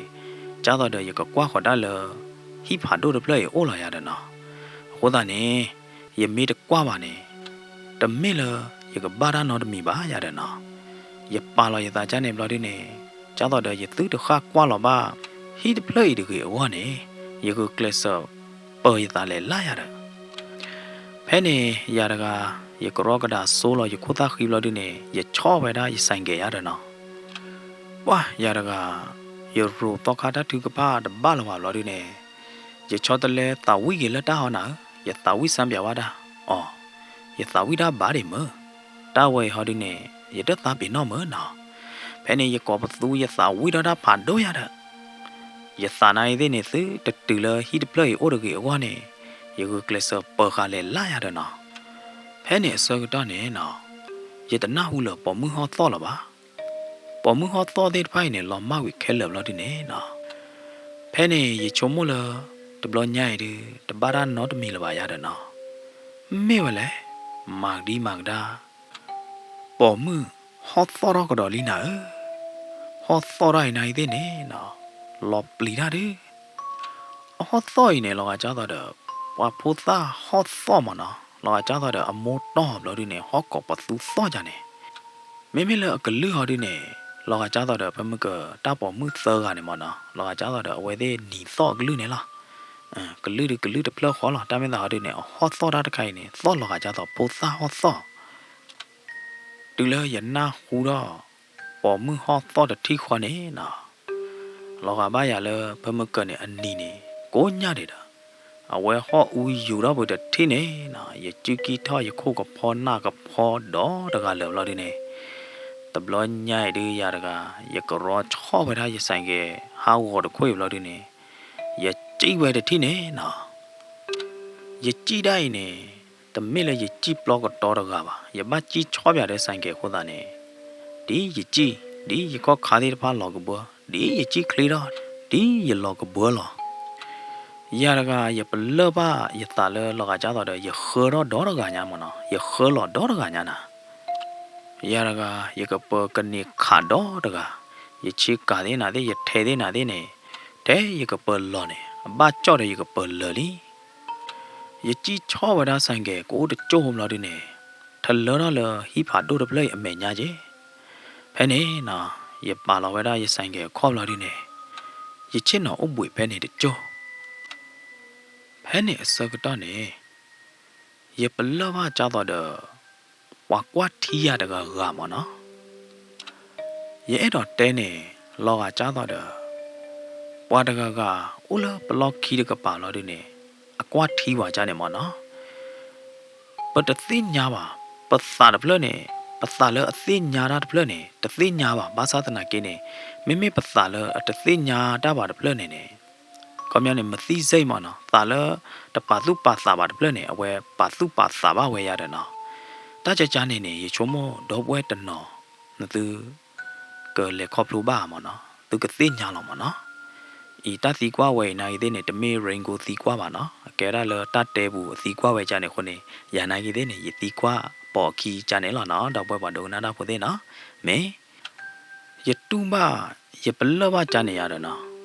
ဒ်သိးဒီးယကကွၢ်ဃီၤတၢ်လၢ ဟံၣ်ဖးဒိၣ်တဖျၢၣ်အံၤအိၣ်လီၤယၤဒီးနီၤ. အဃိသတးန့ၣ် ယမ့ၢ်တကွၢ်ဘၣ်န့ၣ် တမ့ၢ်လၢယကဘၣ်တၢ်နီတမံၤဘၣ်ယၤဒီးနီၤ. ယပာ်လီၤယသးဒ်န့ၣ်ဘျီဒုန့ၣ်, ဒ်သိးဒီးယသုတဃၣ်ကွၢ်လီၤဘၣ် ဟံၣ်တဖျၢၣ်အံၤတဂ့ၤအဂီၢ်န့ၣ်, ယဂုာ်ကျဲးစၢးပၢၤယသးလဲၤလၢ်ယၤဒီး ဖဲန့ၣ်ယၤတဂၤ ယကရီကဒးဆိလီၤယခိၣ်သၣ်ဃံဘျီဒုန့ၣ် ယဆီၣ်ဝဲဒၣ်ယစဲးကဲးယၤဒီးနီၤ. ပှၢ်ယၤတဂၤ ယရိၤသီခါတၢ်ထုကဖၣ်တဘၣ်လၢၤဘၣ်ဘျီဒုန့ၣ်, ယဆီတလဲသးဝံၣ်က့ၤလၢတၢ်ဟီနၤဧၢ, ယသးဝံၣ်စၢ်ပၠးဝဲဒၣ်, အိ, ယသးဝံၣ်တၢ်ဘၣ်ဒံးမၢ်, တၢ်ဝဲအံၤဟီဒုန့ၣ် ယတသးပ့ၤနီၣ်မၢ်နီၤ. ဖဲန့ၣ်ယကိးပသူယသးဝံၣ်ထီၣ်တၢ်ဖးဒိၣ်ယၤဒီး ယသးနာ်အံၤသ့ၣ်န့ၣ် သုတတုၤလၢဟံၣ်တဖျၢၣ်အံၤအိၣ်တဂ့ၤအဂီၢ်န့ၣ်, ယဂုာ်ကျဲးစၢးပၢၤဃာ်လဲၤလၢ်ယၤဒီးနီၤ. ဖဲန့ၣ်အဆၢကတီၢ်န့ၣ်နီၤ, ယတနၢ်ဟူလၢၤပိာ်မုၣ်ဟီၣ်သီၣ်လၢၤဘၣ်. ပိာ်မုၣ်ဟီၣ်သီၣ်သ့ၣ်တဖၣ်အံၤန့ၣ် လီၤမၢ်ကွံာ်ခဲလၢာ်ဘျီဒုန့ၣ်နီၤ. ဖဲန့ၣ်ယဆိကမိၣ်လၢ တဘျီညါအံၤဒု တဘၣ်တၢ်နီတမံၤလၢၤဘၣ်ယၤဒီးနီၤ. မ့ၢ်ဝဲလဲၣ်, မၤကဒံမၤကဒါ ပိာ်မုၣ်ဟီၣ်သီၣ်ထီၣ်ကဒီးလံနၤဧၢ, ဟီၣ်သီၣ်ထီၣ်အံၤနၤအံၤသ့ၣ်န့ၣ်နီၤ, လီၤပျံၤတၢ်ဒု. အဟီၣ်သီၣ်အံၤန့ၣ် လီၤဂာ်ဒ်သိးဒီး ပှၤဖိသၣ်ဟီၣ်သီၣ်မၢ်နီၤ, လီၤဂာ်ဒ်သိးဒီးအမိၢ်တီၢ်ဘျီဒုန့ၣ် ဟီၣ်ကိးပသူသီၣ်ယၤန့ၣ်. မ့မ့ၢ်လၢအကလုၢ်ဟီဒုန့ၣ် လီၤဂာ်ဒ်သိးဒီး ဖဲမုၢ်ကတၢ်ပိာ်မုၣ်သၢဂၤန့ၣ်မၢ်နီၤ, လီၤဂာ်ဒ်သိးဒီးအဝဲသ့ၣ်နံၤသီၣ်အကလုၢ်န့ၣ်လီၤ. ကလုၢ်ဒုကလုၢ်တဖျၢၣ်ဃီလီၤ. တၢ်မ့ၢ်သးဟီဒုန့ၣ် အဟီၣ်သီၣ်တၢ်တခါအံၤန့ၣ် သီၣ်လီၤဂာ်ဒ်သိးဖိသၣ်ဟီၣ်သီၣ် တုၤလၢယနၢ်ဟူဒီး ပိာ်မုၣ်ဟီၣ်သီၣ်တထံၣ်ဃီန့ၣ်နီၤ, လီၤဂာ်ဘၣ်ယၤလၢ ဖဲမုၢ်ကၢန့ၣ်အနံၤန့ၣ် ကိးညါဒံးဒီး အဝဲဟီၣ်အူယိာ်ထီၣ်ပှဲၤတထံၣ်န့ၣ်နီၤ, ယစုကံၢ်ထီၣ်ယခိၣ်ကဖီနၢ်ကဖီဒီတဂၤလၢာ်ဘျီဒုန့ၣ်, တဘျီညါအံၤဒုယၤတဂၤ ယကရီဆီၣ်ဝဲဒၣ်ယစဲးကဲး ဟးဂီၤတခိၣ်အံၤဘျီဒုန့ၣ်, ယစံၣ်ဝဲတထံၣ်န့ၣ်နီၤ. ယစံၣ်ဒၣ်အံၤန့ၣ် တမ့ၢ်လၢယစံၣ်ပျီကတီၤတဂၤဘၣ်, ယဘၣ်စံၣ်ဆီၣ်ပၠးဒီးစဲးကဲးအဃိသတးန့ၣ်, ဒ်ယစံၣ်, ဒ်ယခီၣ်ခါသ့ၣ်တဖၣ်လီၤကဘၢ, ဒ်ယစံၣ်ချ့ထီၣ်, ဒ်ယလီၤကဘၢလီၤ. ယၤတဂၤ ယပလၢၢ်ဘၣ်ယသးလၢလီၤဂာ်ဒ်သိးဒီး ယဃၢထီၣ်ဒီတဂၤညါမၢ်နီၤ, ယဃၢလီၤဒီတဂၤညါနၤ. ယၤတဂၤ ယကပၢၤကန့ၢ်ခးဒီတဂၤ, ယဆ့ကၤသ့ၣ်နၤသ့ၣ် ယထဲးသ့ၣ်နၤသ့ၣ်န့ၣ်, ထဲယကပၢၤလီၤန့ၣ် အဘၣ်ကၠီၣ်ဒီးယကပၢၤလၢာ်လံ. ယစံၣ်ဆီၣ်ဝဲဒၣ်စဲးကဲး ကအိၣ်တကၠိၢ်ဘျီဒုန့ၣ်, ထလၢထီၣ်လၢဟံၣ်ဖးဒိၣ်တဖျၢၣ်အံၤအမဲာ်ညါက့ၤ. ဖဲန့ၣ်နီၤ, ယပာ်လီၤဝဲဒၣ်ယစဲးကဲးအခီၣ်ဘျီဒုန့ၣ်, ယဆ့ၣ်နီၤအိၣ်ဘှံးဖဲန့ၣ်တကၠိၢ်. ဖဲန့ၣ်အဆၢကတီၢ်န့ၣ် ယပလၢၢ်ဘၣ်ဒ်သိးဒီး ပှၤကွၢ်ထံယၤတဂၤဂၤမၢ်နီၤ. ယအဲၣ်ဒိးတဲန့ၣ် လီၤဂာ်ဒ်သိးဒီး ပှၤတဂၤဂၤအိၣ်လၢပလီၢ်ခံတကပၤလီၤဒုန့ၣ် အကွၢ်ထံဝဲဒ်န့ၣ်မၢ်နီၤ. ပတသ့ၣ်ညါဘၣ်, ပသးတဖျၢၣ်န့ၣ်, ပသးလၢအသ့ၣ်ညါတၢ်တဖျၢၣ်န့ၣ် တသ့ၣ်ညါဘၣ်. ဘၣ်ဆၣ်သနာ်က့န့ၣ် မ့မ့ၢ်ပသးလၢအတသ့ၣ်ညါတၢ်ဘၣ်တဖျၢၣ်န့ၣ်န့ၣ် ခီပညီန့ၣ် မသံစဲမၢ်နီၤ, သးလၢတပာ်သူၣ်ပာ်သးဘၣ်တဖျၢၣ်န့ၣ် အဝဲပာ်သူၣ်ပာ်သးဘၣ်ဝဲယၤဒီးနီၤ. တၢ်ကကါန့ၣ်န့ၣ် ယဆိကမိၣ်ဒီပုၢ်ဝဲၢ်တနီၤ နသုကလဲၤခီဖျိဘၣ်မၢ်နီၤ, သုကသ့ၣ်ညါလီၤမၢ်နီၤ. အံၤတၢ်သံကွၢ်ဝဲအံၤနာ်က့ၤသ့ၣ်န့ၣ် တမ့ၢ် Rain Gold သံကွၢ်ဘၣ်နီၤ, အကဲဒၣ်လၢတၢ်တဲပူၤအသံကွၢ်ဝဲကါန့ၣ်အဃိန့ၣ် ယၤနာ်က့ၤသ့ၣ်န့ၣ် ယသံကွၢ်ပိာ်အခံကါန့ၣ်လီၤနီၤ, ဒီပုၢ်ဝဲၢ်ပှၤဒိကနၣ်တၢ်ဖိသ့ၣ်နီၤ. မ့ၢ် ယတူၢ်ဘၣ် ယပလၢၢ်ဘၣ်ကါန့ၣ်ယၤဒီးနီၤ,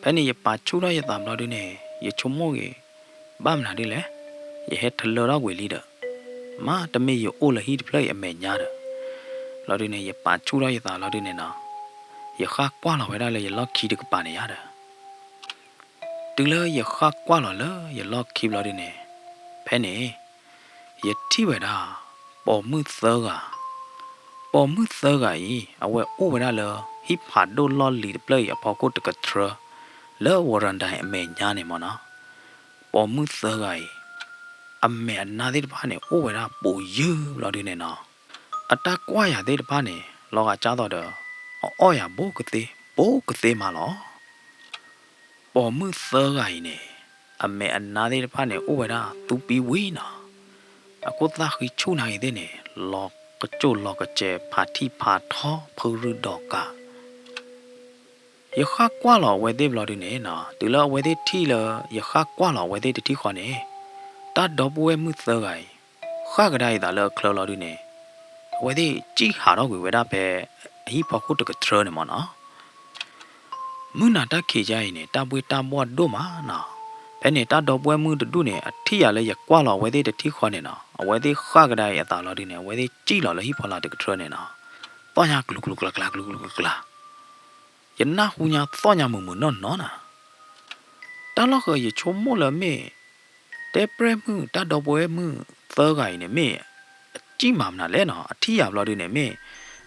ဖဲန့ၣ်ယပာ်ဆူၣ်ထီၣ်ယသးဘျီဒုန့ၣ် ယဆိကမိၣ်ဂ့ၤ ဘၣ်မနုၤဒ်လဲၣ်, ယဟဲထလၢထီၣ်ကွံာ်လံဒီး မ့တမ့ၢ်ယအိၣ်လၢဟံၣ်တဖျၢၣ်အံၤအမဲာ်ညါဒီး ဘျီဒုန့ၣ် ယပာ်ဆူၣ်ထီၣ်ယသးဘျီဒုန့ၣ်နီၤ, ယဃၣ်ကွၢ်လီၤဝဲဒၣ်လၢယလီၢ်ခံတကပၤန့ၣ်ယၤဒီး တုၤလၢယဃၣ်ကွၢ်လီၤလၢယလီၢ်ခံဘျီဒုန့ၣ် ဖဲန့ၣ် ယထံၣ်ဝဲဒၣ် ပိာ်မုၣ်သၢဂၤ, ပိာ်မုၣ်သၢဂၤအံၤ အဝဲအိၣ်ဝဲဒၣ်လၢ ဟံၣ်ဖးဒိၣ်လီၢ်လံၤတဖျၢၣ်အံၤအဖီခိၣ်တကထြၢ လၢ ဝရၤဒၤ အမဲာ်ညါန့ၣ်မၢ်နီၤ. ပိာ်မုၣ်သၢဂၤအံၤ အမဲာ်အနါသ့ၣ်တဖၣ်န့ၣ် အိၣ်ဝဲဒၣ်ပိာ်ယုၢ်ဘျီဒုန့ၣ်နီၤ, အတၢ်ကွၢ်ယၤသ့ၣ်တဖၣ်န့ၣ် လီၤဂာ်ကၢ်သိးဒီး အအီၣ်ယၤဘူးကသ့ဘူးကသ့မးလီၤ. ပိာ်မုၣ်သၢဂၤအံၤန့ၣ် အမဲာ်အနါသ့ၣ်တဖၣ်န့ၣ် အိၣ်ဝဲဒၣ်သူပံဝံနီၤ, အခိၣ်သၣ်ဃံဆူၣ်နၤဂ့ၤသ့ၣ်န့ၣ် လီၤကစိၢ်လီၤကစဲၤ ဖးထံဖးထီ ဖုရူၢ်ဒီးကး ယဃၣ်ကွၢ်လီၤအဝဲသ့ၣ်ဘျီဒုန့ၣ်နီၤ, တုၤလၢအဝဲသ့ၣ်ထံၣ်လၢ ယဃၣ်ကွၢ်လီၤအဝဲသ့ၣ်တထံၣ်ဃီန့ၣ်, တၢ်ဒီပုၢ်ဝဲၢ်မုၣ်သၢဂၤအံၤ ဃၣ်ကဒါအသးလၢအချၢလီၤဒုန့ၣ်, အဝဲသ့ၣ်စံၣ်ဟးထီၣ်ကွံာ်ဝဲဒၣ်ဖဲ အဟံၣ်ဖီခိၣ်တကထြၢန့ၣ်မၢ်နီၤ. မုၢ်နၤတၢ်ခံးကါအံၤန့ၣ် တၢ်ဘှ့ၣ်တၢ်ဘှီၣ်ဒိၣ်မးနီၤ, ဖဲန့ၣ်တၢ်ဒီပုၢ်ဝဲၢ်မုၣ်တဒူၣ်န့ၣ် အထံၣ်ယၤလၢယကွၢ်လီၤအဝဲသ့ၣ်တထံၣ်ဃီန့ၣ်နီၤ, အဝဲသ့ၣ်ဃၣ်ကဒါအံၤအသးလီၤဒုန့ၣ် အဝဲသ့ၣ်စံၣ်လီၤလၢဟံၣ်ဖီလာ်တကထြၢန့ၣ်နီၤ, သီၣ်ညါကျူၤကျူၤကျါကျါကျူၤကျူၤကျါကျါ, ယနၢ်ဟူညါသီၣ်ညါမုာ်မုာ်နီၢ်နီၢ်နၤ. တၢ်လီၢ်ဃၢၤယဆိကမိၣ်လၢမ့ၢ် တဲပျဲၢ်မုၣ်တၢ်ဒီပုၢ်ဝဲၢ်မုၣ်သၢဂၤအံၤန့ၣ် မ့ၢ်အစံၣ်မၤမနုၤလဲၣ်နီၤ, အထံၣ်ယၤဘျီဒုန့ၣ် မ့ၢ်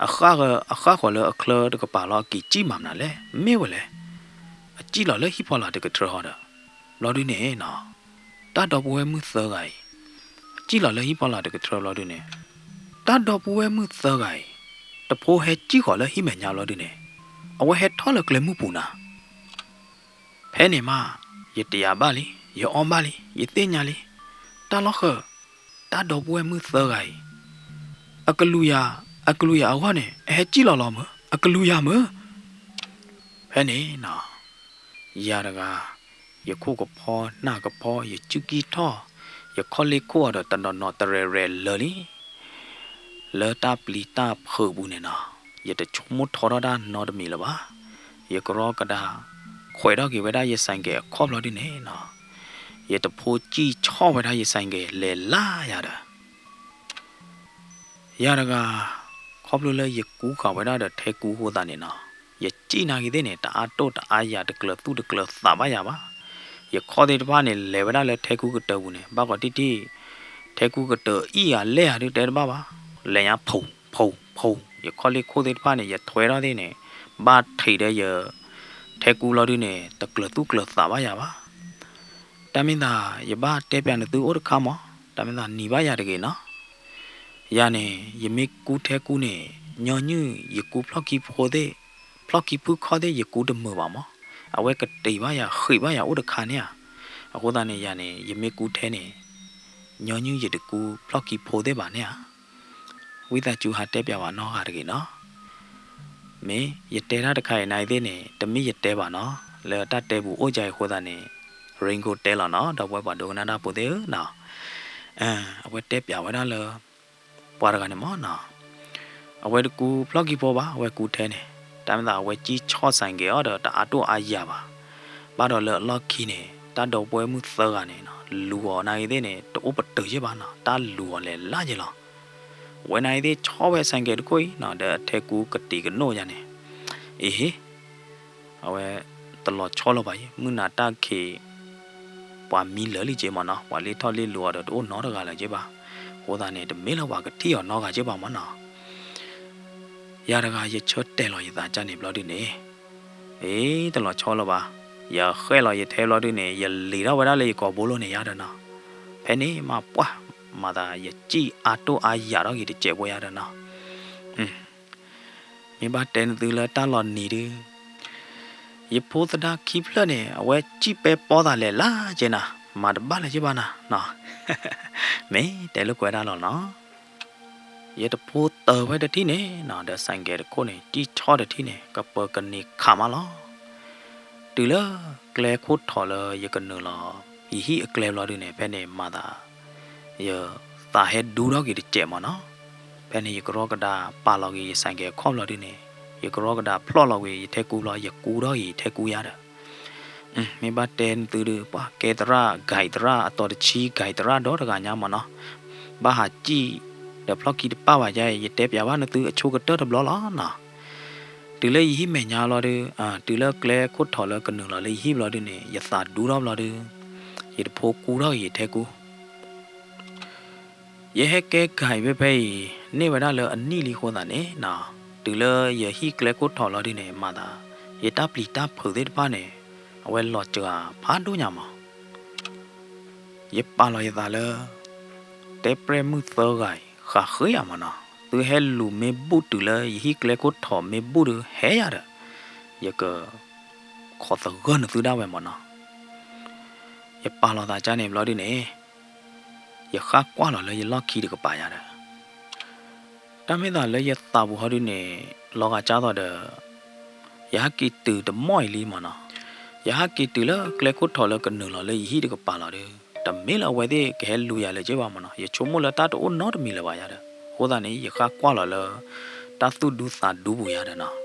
အဃၣ်ဃၢၤ အဃၣ်ဃၢၤလၢအချၢတကပၤလီၤအက့ၤစံၣ်မၤမနုၤလဲၣ်, မ့ၢ်ဝဲလဲၣ်, အစံၣ်လီၤလၢဟံၣ်ဖီလာ်တကထြၢဃီဒီး ဘျီဒုန့ၣ်နီၤ, တၢ်ဒီပုၢ်ဝဲၢ်မုၣ်သၢဂၤအံၤ စံၣ်လီၤလၢဟံၣ်ဖီလာ်တကထြၢဘျီဒုန့ၣ်, တၢ်ဒီပုၢ်ဝဲၢ်မုၣ်သၢဂၤအံၤ တဖိဟဲစံၣ်ဃီၤလၢဟံၣ်မဲာ်ညါဘျီဒုန့ၣ်, အဝဲဟဲထီၣ်လၢကျဲမုၢ်ပူၤနၤ. ဖဲန့ၣ်မး ယတယာ်ဘၣ်လံ, ယအီၣ်ဘၣ်လံ, ယသ့ၣ်ညါလံ, တၢ်လီၢ်ဃၢၤ တၢ်ဒီပုၢ်ဝဲၢ်မုၣ်သၢဂၤအံၤ အကလူၤယၤ, အကလူၤယၤအဂီၢ်န့ၣ် အဟဲစံၣ်လီၤလီၤမၢ်, အကလူၤယၤမၢ်. ဖဲန့ၣ်နီၤ, ယၤတဂၤ ယခိၣ်ကဖီနၢ်ကဖီ ယစုၣ်ကံၢ်ထီၣ်, ယခီၣ်လ့ၣ်ခိၣ်အီၤဒီးတနီၤနီၤတရဲၤရဲၤလၢာ်လံ လၢတၢ်ပျံၤတၢ်ဖုးပူၤန့ၣ်နီၤ, ယတဆိကမိၣ်ထီထီၣ်တၢ်နီတမံၤလၢၤဘၣ်. ယကရီကဒါ ခွဲးထီၣ်က့ၤဝဲဒၣ်ယဆိုင်ကယ်အခီၣ်ဘျီဒုန့ၣ်နီၤ, ယတဖိစံၣ်ဆီၣ်ဝဲဒၣ်ယဆိုင်ကယ်လဲၤလၢယၤဒီး ယၤတဂၤ ခီဖျိလၢယကူဃာ်ဝဲဒၣ်ဒီးထဲကူအဃိသတးန့ၣ်နီၤ, ယစံၣ်နာ်က့ၤသ့ၣ်န့ၣ် တအါတိၢ်တအါယၤ တကျၢၤသူၣ်တကျၢၤသးဘၣ်ယၤဘၣ်. ယခီၣ်သ့ၣ်တဖၣ်န့ၣ် လဲၤဝဲဒၣ်လၢထဲကူကတၢၢ်ပူၤန့ၣ် ဘၣ်ကီးတံၢ်တံၢ်, ထဲကူကတၢၢ်အံၣ်ဂၤလဲၢ်ဂၤဒုတဲတဘၣ်ဘၣ်, လဲၤညါဖူး ဖူး ဖူး, ယခီၣ်လ့ၣ်ခိၣ်သ့ၣ်တဖၣ်န့ၣ် ယထွဲထီၣ်သ့ၣ်န့ၣ် ဘၣ်ထံးဒီးယ ထဲကူလီၤဒုန့ၣ် တကျၢၤသူၣ်ကျၢၤသးဘၣ်ယၤဘၣ်. တၢ်မ့ၢ်သး ယဘၣ်တဲပျးနသုအိၣ်တခါမး, တၢ်မ့ၢ်သးနံၤဘၣ်ယၤတဂ့ၤနီၤ. ယၤန့ၣ် ယမ့ၢ်ကူထဲကူန့ၣ် ညီနုၢ်ယကူဖျီၣ်ခံဖိသ့ၣ်, ဖျီၣ်ခံဖုခီၣ်သ့ၣ် ယကူတမုာ်ဘၣ်မး, အဝဲကတံာ်ဘၣ်ယၤ ဃံးဘၣ်ယၤအိၣ်တခါန့ၣ်ဧါ. အဃိသတးန့ၣ် ယၤန့ၣ် ယမ့ၢ်ကူထဲန့ၣ် ညီနုၢ်ယတကူဖျီၣ်ခံဖိသ့ၣ်ဘၣ်န့ၣ်ဧါ. ဝံသးစူၤဟးတဲပျးဘၣ်နီၢ်ဂၤတဂ့ၤနီၤ. မ့ၢ်ယတဲတၢ်တခါအံၤနၤအံၤသ့ၣ်န့ၣ် တမ့ၢ်ယတဲဘၣ်နီၤ, လၢတၢ်တဲပူၤအိၣ်ကါအံၤအဃိသတးန့ၣ် ရ့ကိတဲလီၤနီၤ, ဒီပုၢ်ဝဲၢ်ပှၤဒိကနၣ်တၢ်ဖိသ့ၣ်ဧၢနီၤ. အဝဲတဲပျးဝဲဒၣ်လၢ ပှၤတဂၤန့ၣ်မ့ၢ်နီၤ, အဝဲတကူဖျီၣ်ခံဖိဘၣ်, အဝဲကူထဲန့ၣ်, တၢ်မ့ၢ်သးအဝဲစံၣ်ဆီၣ်ဆိုင်ကယ်အီၤဒီး တအါတိၢ်အါယၤဘၣ်. ဘၣ်ဒီးလၢအလီၢ်ခံန့ၣ် တၢ်ဒီပုၢ်ဝဲၢ်မုၣ်သၢဂၤန့ၣ်နီၤ လူၤအီၤနၤအံၤသ့ၣ်န့ၣ် တအိၣ်ပတုာ်ယဲၢ်ဘၣ်နီၤ, တၢ်လူၤအီၤလဲၤလၢယဲၢ်လီၤ. ဝဲနၤအံၤသ့ၣ်ဆီၣ်ဝဲဆိုင်ကယ်တခိၣ်အံၤနီၤ ဒီးအထဲကူကတံာ်ကနိၣ်ယၤန့ၣ်, အ့ဟ့ အဝဲတလီၤဆီလိာ်ဘၣ်အံၤ, မုၢ်နၤတၢ်ခံး ပှၤမံလၢာ်လံက့မ့ၢ်နီၤ, ပှၤလ့ထီၣ်လ့လိၤအီၤဒီးတအိၣ်နီတဂၤလၢၤက့ဘၣ်. အဃိသတးန့ၣ် တမ့ၢ်လၢပှၤကထံၣ်အီၤနီတဂၤက့ဘၣ်မ့ၢ်နီၤ. ယၤတဂၤယဆၢတဲာ်လီၤယသးကၢ်န့ၣ်ဘျီဒုန့ၣ်, အ့ တလီၤဆီလိာ်ဘၣ်, ယဃဲၣ်လီၤယထဲဘျီဒုန့ၣ် ယလံၤထီၣ်ဝဲဒၣ်လၢယကိာ်ဘိလိၤန့ၣ်ယၤဒီးနီၤ, ဖဲန့ၣ်မးပှၢ် မၤသးယစံၣ်အါတိၢ်အါယၤထီၣ်က့ၤတစဲးဖိယၤဒီးနီၤ. မ့ၢ်ဘၣ်တဲနသုလၢတၢ်လီၤနံၤဒု, ယဖိသဒါခံဖျၢၣ်န့ၣ် အဝဲစံၣ်ပဲပီသးလဲၤလၢက့နၤ, မၤတဘၣ်လၢၤက့ဘၣ်နၤနီၤ. မ့ၢ်တဲလိာ်ကွဲဒၣ်လီၤနီၤ. ယတဖိတၢၤဝဲတထံၣ်န့ၣ်နီၤ, ဒီးဆိုင်ကယ်တခိၣ်န့ၣ် စံၣ်ဆီၣ်တထံၣ်န့ၣ် ကပၢၤကန့ၢ်ခးမးလီၤ. တုၤလၢကျဲခိၣ်ထီၣ်လၢယကနုာ်လီၤ ယဟံၣ်အကျဲဘျီဒုန့ၣ် ဖဲန့ၣ်မၤသး ယသးဟဲဒူထီၣ်က့ၤတစဲးမ့ၢ်နီၤ. ဖဲန့ၣ်ယကရီကဒါပာ်လီၤက့ၤယဆိုင်ကယ်အခီၣ်ဘျီဒုန့ၣ်, ယကရီကဒါဖျီၣ်လီၤဝံၤယထဲကူဘျီ ယကူထီၣ်က့ၤယထဲကူယါဒီး, မ့ၢ်ဘၣ်တဲနသုဒု ပှၤကဲသရၣ် guide သရၣ် အတီၤတဆံ guide သရၣ်ဒီတဂၤညါမ့ၢ်နီၤ, ဘၣ်ဟးစံၣ်ဒီးဖျီၣ်ခံတပၣ်ဘၣ်ယါအံၤ ယတဲပျးဘၣ်နသုအဆိကတၢၢ်တဘျီလီၤနီၤ. တုၤလၢယဟံၣ်မဲာ်ညါလီၤဒု, တုၤလၢကျဲခိၣ်ထီၣ်လၢကနုာ်လီၤလၢယဟံၣ်ဘျီဒုန့ၣ် ယသးဒူထီၣ်ဘျီဒု, ယတဖိကူထီၣ်က့ၤယထဲကူ ယဟဲကဲ guide ဖဲဖဲအံၤ န့ၢ်ဝဲဒၣ်လၢအနံၣ်လံအဃိသတးန့ၣ်နီၤ, တုၤလၢယဟံၣ်ကျဲခိၣ်ထီၣ်လီၤဒုန့ၣ် မၤသး ယတၢ်ပျံၤတၢ်ဖုးသ့ၣ်တဖၣ်န့ၣ် အဝဲလီၤစှၤဖးဒိၣ်ညါမး. ယပာ်လီၤယသးလၢ တဲပြဲၢ်မုၣ်သၢဂၤအံၤ ဃးဃ့ယၤမၢ်နီၤ, သုဟဲလူၤမ့ၢ်ဘူၣ်တုၤလၢယဟံၣ်ကျဲခိၣ်ထိးမ့ၢ်ဘူၣ်ဒီးဟဲယၤဒီး, ယက ခိးသဂၢၢ်နသုဒၣ်ဝဲမၢ်နီၤ. ယပာ်လီၤသးကန့ၣ်ဘျီဒုန့ၣ်, ယဃၣ်ကွၢ်လီၤလၢယလီၢ်ခံတကပၤယၤဒီး တၢ်မ့ၢ်သးလၢယသးပူၤဟီဒုန့ၣ်, လီၤဂာ်ကၢ်သိးဒီး ယဟဲက့ၤတုၤတမီၢ်အံၤလံမၢ်နီၤ. ယဟဲက့ၤတုၤလၢကျဲခိၣ်ထိးလၢကနုာ်လီၤလၢယဟံၣ်တကပၤလီၤဒီး, တမ့ၢ်လၢအဝဲသ့ၣ်ကဟဲလူၤယၤလၢၤက့ဘၣ်မၢ်နီၤ. ယဆိကမိၣ်လၢတၢ်တအိၣ်နီတမံၤလၢၤဘၣ်ယၤဒီး, အဃိသတးန့ၣ် ယဃၣ်ကွၢ်လီၤလၢ တၢ်သူၣ်ဒူသးဒူပူၤယၤဒီးနီၤ.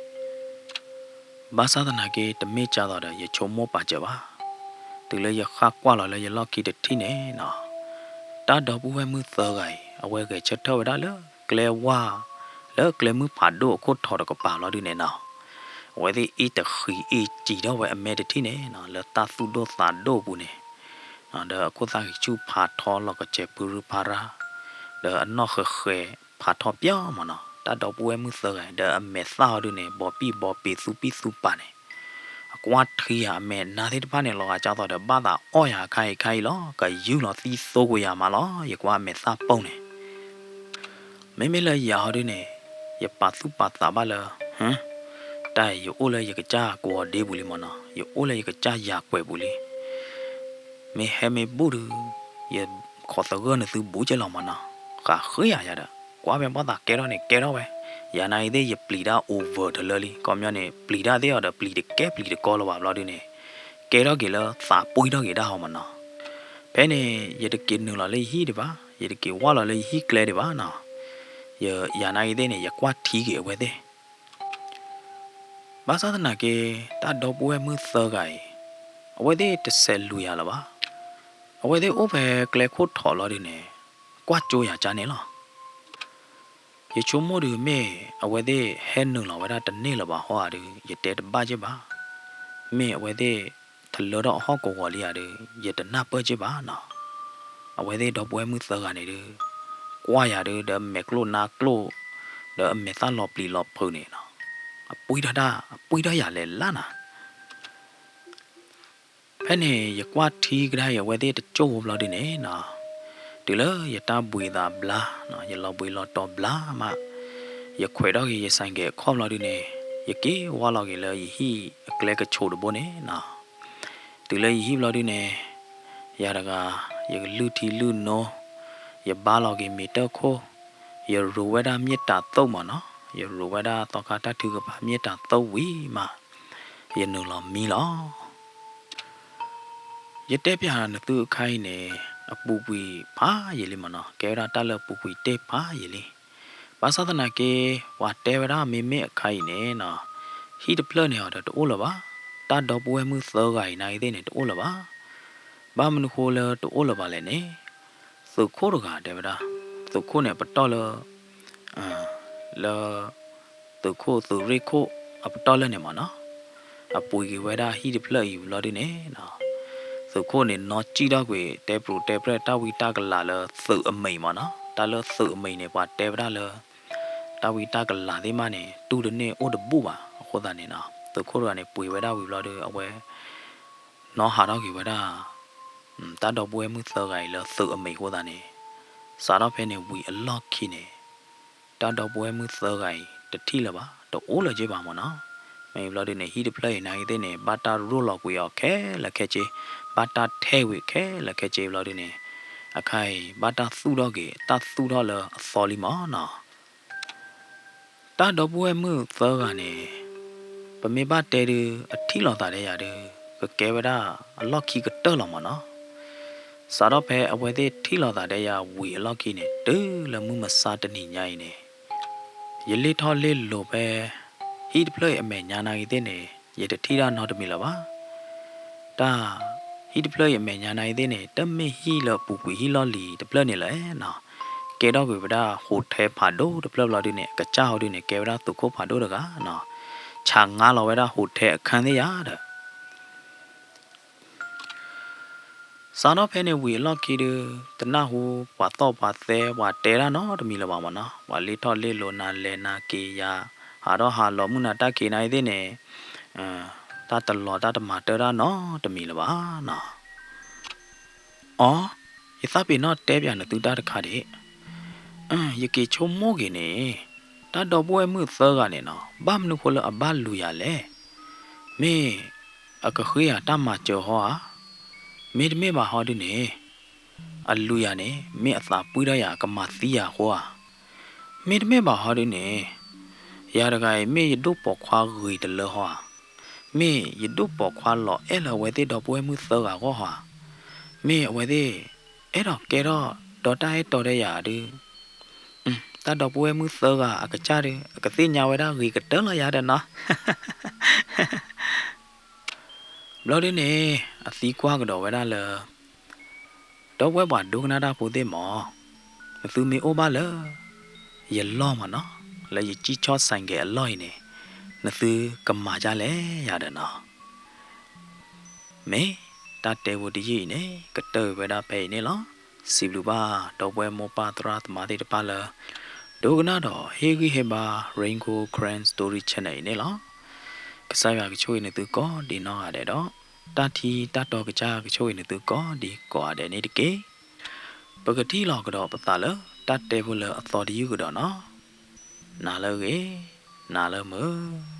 ဘၣ်ဆၣ်သနာ်က့ တမ့ၢ်ကၢ်သိးဒီး ယဆိကမိၣ်ပာ်စၢၤဘၣ်. တုၤလၢယဃၣ်ကွၢ်လီၤလၢယလီၢ်ခံတထံၣ်န့ၣ်နီၤ, တၢ်ဒီပုၢ်ဝဲၢ်မုၣ်သၢဂၤအံၤ အဝဲဂဲၤဆၢထၢၣ်ဝဲဒၣ်လၢကျဲဝါ လၢကျဲမုၢ်ဖးဒိၣ်အခိၣ်ထိးတကပၤလီၤဒုန့ၣ်နီၤ, အဝဲသ့ၣ်အ့ၣ်တဃံးအ့ၣ်စံၤထီၣ်ဝဲအမဲတထံၣ်န့ၣ်နီၤ, လၢတၢ်သူၣ်ဒိၣ်သးဒိၣ်အပူၤန့ၣ်, ဒီးအခိၣ်သၣ်ဂံၢ်ဆူၣ်ဖးထီလီၤကစဲၤဖုရူဖးရၣ်, ဒီးအနီၢ်ဃဲၤဃဲၤဖးထီပၠီမၢ်နီၤ. တၢ်ဒီပုၢ်ဝဲၢ်မုၣ်သၢဂၤအံၤ ဒီးအမဲာ်သၣ်ဟီဒုန့ၣ် ဘီဘံၣ်ဘီဘ့ၤသူပံၣ်သူပာ်န့ၣ်, အကွၢ်ထံယၤအမဲာ်နါသ့ၣ်တဖၣ်န့ၣ် လီၤဂာ်ကၢ်သိးဒီး ဘၣ်သးအီၣ်ယၤအခါအံၤခါအံၤလီၤ, ကယူၢ်လီၤသံသိကွံာ်ယၤမးလီၤ, ယကွၢ်အမဲာ်သၣ်ပိၢ်န့ၣ် မ့မ့ၢ်လၢယၤဟီဒုန့ၣ်, ယပာ်သူၣ်ပာ်သးဘၣ်လၢ, တၢ်အံၤယအိၣ်လၢယကစၢ်ကိးဂီၤဒ့ပူၤလံမၢ်နီၤ, ယအိၣ်လၢယကစၢ်ယၤကွဲးပူၤလံ. မ့ၢ်ဟဲမ့ၢ်ဘူၣ်ဒီး, ယခိးသဂၢၢ်နသုဘူးက့လီၤမၢ်နီၤ, ဃးဃ့ယၤယၤဒီး ကွၢ်ဖဲဘၣ်သးကဲထီၣ်န့ၣ်ကဲထီၣ်ဝဲ, ယၤနာ်ဂ့ၤသ့ၣ်ယပျံၤတၢ် over တလၢလံ, ခီပညီန့ၣ် ပျံၤတၢ်သ့ၣ်အီၤဒီးပျံၤတကဲပျံၤတကီလၢၤဘၣ်ဘျီဒုန့ၣ်, ကဲထီၣ်က့ၤလၢသးပှံၢ်ထီၣ်က့ၤဒၣ်ဟီမၢ်နီၤ. ဖဲန့ၣ် ယတက့ၤနုာ်လီၤလၢယဟံၣ်ဒံးဘၣ်, ယတက့ၤဝၢ်လီၤလၢယဟံၣ်ကျဲဒံးဘၣ်နီၤ, ယၤနာ်ဂ့ၤသ့ၣ်န့ၣ် ယကွၢ်ထံက့ၤအဝဲသ့ၣ် ဘၣ်ဆၣ်သနာ်က့ တၢ်ဒီပုၢ်ဝဲၢ်မုၣ်သၢဂၤအံၤ, အဝဲသ့ၣ်တဆဲးလူၤယၤလၢၤဘၣ်. အဝဲသ့ၣ်အိၣ်ဖဲကျဲခိၣ်ထိးလီၤဒုန့ၣ်, ကွၢ်ကၠိယၤကန့ၣ်လီၤ. ယဆိကမိၣ်ဒုးမ့ၢ်အဝဲသ့ၣ်ဟဲနုာ်လီၤဝဲဒၣ်တန့ၢ်လၢၤဘၣ်ဟီဧါဒုး ယတဲတဘၣ်က့ဘၣ်. မ့ၢ်အဝဲသ့ၣ်ထလၢထီၣ်အဟီၣ်ကဝီၤလံဧါဒုး ယတနၢ်ပၢၢ်က့ဘၣ်နီၤ. အဝဲသ့ၣ်ဒီပုၢ်ဝဲၢ်မုၣ်သၢဂၤန့ၣ်ဒုး ကွၢ်ယၤဒုး ဒီးမဲာ်ကျိၣ်နါကျိၣ် ဒီးအမဲာ်သၣ်လီၤပျံၤလီၤဖုးန့ၣ်နီၤ, အပှံၢ်ထီၣ်တၢ် အပှံၢ်ထီၣ်ယၤလဲၤလၢ်နၤ ဖဲန့ၣ် ယကွၢ်ထံကဒါအံၤ အဝဲသ့ၣ်တကၠိဖိဘျီဒုန့ၣ်နီၤ, တုၤလၢယတၢ်ဘှံးသးဘျါ, ယလီၤဘှံးလီၤတီၤဘျါမး, ယခွဲးထီၣ်က့ၤယဆိုင်ကယ်အခီၣ်ဘျီဒုန့ၣ်, ယက့ၤဝါလီၤက့ၤလၢယဟံၣ်အကျဲကဆိးတဘိန့ၣ်နီၤ. တုၤလၢယဟံၣ်ဘျီဒုန့ၣ်, ယၤတဂၤ, ယကလုၢ်ထံလုၢ်နိ, ယဘါလီၤက့ၤမ့ၤတၢၢ်ခိၣ်, ယရိၤဝဲဒၣ်မ့ၢ်တၤသိၣ်မးနီၤ, ယရိၤဝဲဒၣ်သီခါတၢ်ထုကဖၣ်မ့ၢ်တၤသိၣ်ဝံၤမး, ယနုာ်လီၤမံလီၤ. ယတဲပၠးနသုအခါအံၤန့ၣ်, အပူၤကွံာ်ဖးယံာ်လံမးနီၤ, ကဲဝဲဒၣ်တၢ်လၢအပူၤကွံာ်တ့ၢ်ဖးယံာ်လံ. ဘၣ်ဆၣ်သနာ်က့ ပှၤတဲဝဲဒၣ်မ့မ့ၢ်အခါအံၤန့ၣ်နီၤ, ဟံၣ်တဖျၢၣ်န့ၣ်အီၤဒီးတအိၣ်လၢၤဘၣ်, တၢ်ဒီပုၢ်ဝဲၢ်မုၣ်သၢဂၤအံၤနာ်ဂ့ၤသ့ၣ်န့ၣ် တအိၣ်လၢၤဘၣ်. ဘၣ်မနုၤဃိလၢတအိၣ်လၢၤဘၣ်လဲၣ်န့ၣ်, သုးခိၣ်တဂၤတဲဝဲဒၣ်, သုးခိၣ်န့ၣ်အပတီၢ်လၢ လၢ သုးခိၣ်သုးရ့ၣ်ခိၣ်အပတီၢ်လၢန့ၣ်မးနီၤ, အပှ့ၤက့ၤဝဲဒၣ်ဟံၣ်တဖျၢၣ်အံၤဘျီဒုန့ၣ်နီၤ, သုးခိၣ်န့ၣ်နီၢ်စံၣ်ထီၣ်ကွံာ် တဲပရူၤတဲပရဲၣ်တၢ်ဝံတၢ်ကလၤလၢသုးအမံၤမးနီၤ, တၢ်လၢသုးအမံၤန့ၣ် ပှၤတဲဝဲဒၣ်လၢ တၢ်ဝံတၢ်ကလၤသ့ၣ်မးန့ၣ် တူၢ်တန့ၢ်အိၣ်တဘူၣ်ဘၣ်. အဃိသတးန့ၣ်နီၤ, သုးခိၣ်တဂၤန့ၣ် ပှ့ၤဝဲဒၣ်ဝံၤဘျီဒု အဝဲ နီၢ်ဟးထီၣ်က့ၤဝဲဒၣ် တၢ်ဒီပုၢ်ဝဲၢ်မုၣ်သၢဂၤအံၤလၢသုးအမံၤအဃိသတးန့ၣ်, စးထီၣ်ဖဲန့ၣ်ဝံၤအလီၢ်ခံန့ၣ်, တၢ်ဒီပုၢ်ဝဲၢ်မုၣ်သၢဂၤအံၤ တထံၣ်လၢၤဘၣ်, တအိၣ်လၢၤက့ဘၣ်မးနီၤ. မ့ၢ်ဘျီဒုန့ၣ် ဟံၣ်တဖျၢၣ်အံၤနာ်ဂ့ၤသ့ၣ်န့ၣ် ဘၣ်တၢ်ရိၣ်လီၤကွံာ်အီၤခဲလၢာ်ခဲဆ့, ဘၣ်တၢ်ထဲးကွံာ်ခဲလၢာ်ခဲဆ့ဘျီဒုန့ၣ်, အခါအံၤ ဘၣ်တၢ်သူၣ်ထီၣ်က့ၤ တၢ်သူၣ်ထီၣ်လၢအသီလံမးနီၤ. တၢ်ဒီပုၢ်ဝဲၢ်မုၣ်သၢဂၤန့ၣ်, ပမ့ၢ်ဘၣ်တဲဒုး အထံၣ်လိာ်သးဒီးယၤဒုး ကကဲဝဲဒၣ်အလီၢ်ခံကတၢၢ်လီၤမးနီၤ. စးထီၣ်ဖဲအဝဲသ့ၣ်ထံၣ်လိာ်သးဒီးယၤဝံၤအလီၢ်ခံန့ၣ် တုၤလၢမုၢ်မဆါတနံၤညါအံၤန့ၣ်, ယလ့ၣ်ထီၣ်လ့ၣ်လိၤဖဲ ဟံၣ်တဖျၢၣ်အံၤအမဲာ်ညါနာ်ဂ့ၤသ့ၣ်န့ၣ် ယတထံၣ်တၢ်နီတမံၤလၢၤဘၣ်. တၢ် ဟံၣ်တဖျၢၣ်အံၤအမဲာ်ညါနာ်ဂ့ၤသ့ၣ်န့ၣ် တမ့ၢ်ဟံၣ်လၢအပူၤကွံာ်ဟံၣ်လီၢ်လံၤတဖျၢၣ်န့ၣ်လၢၤ. ကဲထီၣ်ကွံာ်ဝဲဒၣ် hotel ဖးဒိၣ်တဖျၢၣ်ဘျီဒုန့ၣ် အကစၢ်ဟီဒုန့ၣ် ကဲဝဲဒၣ်သုးခိၣ်ဖးဒိၣ်တဂၤနီၤ, ဆးငါလီၤဝဲဒၣ် hotel အခန်းသ့ၣ်ယၤဒီး စးထီၣ်ဖဲန့ၣ်ဝံၤအလီၢ်ခံဒုး တနၢ်ဟူပှၤသီၣ်ပှၤသဲ ပှၤတဲတၢ်နီတမံၤလၢၤဘၣ်မးနီၤ, ပှၤလ့ၣ်ထီၣ်လ့ၣ်လိၤနၤလဲၤနၤက့ၤယၤ, ဟးထီၣ်ဟးလီၤမုၢ်နၤတၢ်က့ၤနာ်ဂ့ၤသ့ၣ်န့ၣ်, တၢ်တလီၤတၢ်တမၤတၢ်တၢ်နီတမံၤလၢၤဘၣ်နီၤ. အီ ယသးပ့ၤနီၣ်တဲပၠးနသုတၢ်တခါဒံး, ယက့ၤဆိကမိၣ်က့ၤန့ၣ်, တၢ်ဒီပုၢ်ဝဲၢ်မုၣ်သၢဂၤန့ၣ်နီၤ ဘၣ်မနုၤဃိလၢအဘၣ်လူၤယၤလဲၣ်. မ့ၢ်အကဃ့ယၤတၢ်မၤစၢၤဟီဧါ, မ့တမ့ၢ်ဘၣ်ဟီဒုန့ၣ် အလူၤယၤန့ၣ် မ့ၢ်အသးပှံၢ်ထီၣ်ယၤ ကမၤသံယၤအဃိဧါ, မ့တမ့ၢ်ဘၣ်ဟီဒုန့ၣ် ယၤတဂၤအံၤ မ့ၢ်ယဒိၣ်ပိာ်ခွါဂ့ၤတလၢဟီဧါ, မ့ၢ်ယဒိၣ်ပိာ်ခွါလီၤအဲၣ်လၢအဝဲသ့ၣ်ဒီပုၢ်ဝဲၢ်မုၣ်သၢဂၤအဂီၢ်ဟီဧါ, မ့ၢ်အဝဲသ့ၣ် အဲၣ်ဒိးကဲထီၣ်ဒီးတၢ်အဲၣ်တီတဲယၤဒု, တၢ်ဒီပုၢ်ဝဲၢ်မုၣ်သၢဂၤအကစၢ်ဒု အကသ့ၣ်ညါဝဲဒၣ်ဂ့ၤကတၢၢ်လီၤယၤဒီးနီၤ. ဘျီဒုန့ၣ် အသံကွၢ်ကဒီးဝဲဒၣ်လၢ ဒီပုၢ်ဝဲၢ်ပှၤဒိကနၣ်တၢ်ဖိသ့ၣ်မး, နသုမ့ၢ်အိၣ်ဘၣ်လၢ ယလီၢ်မးနီၤ, လၢယကံၢ်ဆီၣ်ဆိုင်ကယ်အလီၢ်အံၤန့ၣ်, နသုကမၤဒ်လဲၣ်ယၤဒီးနီၤ. မ့ၢ်တၢ်တဲဖိတယုၢ်အံၤန့ၣ် ကတၢၢ်ဝဲဒၣ်ဖဲအံၤန့ၣ်လီၤ. စံးဘျုးဘၣ်ဒီပုၢ်ဝဲၢ်မိၢ်ပၢ်သရၣ်သမါသ့ၣ်တဖၣ်လၢ ဒိကနၣ်ဒီးဟ့ၣ်ဂံၢ်ဟ့ၣ်ဘါ Rain Gold Karen Story Channel အံၤန့ၣ်လီၤ. ကစၢ်ယွၤကဆိၣ်ဂ့ၤနသုကိးဒံးနီၢ်ဂၤဒဲးဒီး တၢ်ထံတၢ်တီကစၢ်ကဆိၣ်ဂ့ၤနသုကိးဒံးကိးဂၤဒဲးန့ၣ်တက့ၢ်. ပကထံၣ်လိာ်ကဒီးပသးလၢတၢ်တဲဖိလၢအသီတယုၢ်ကဒီးနီၤ. နၤလၢအဂ့ၤ, နၤလၢမုာ်.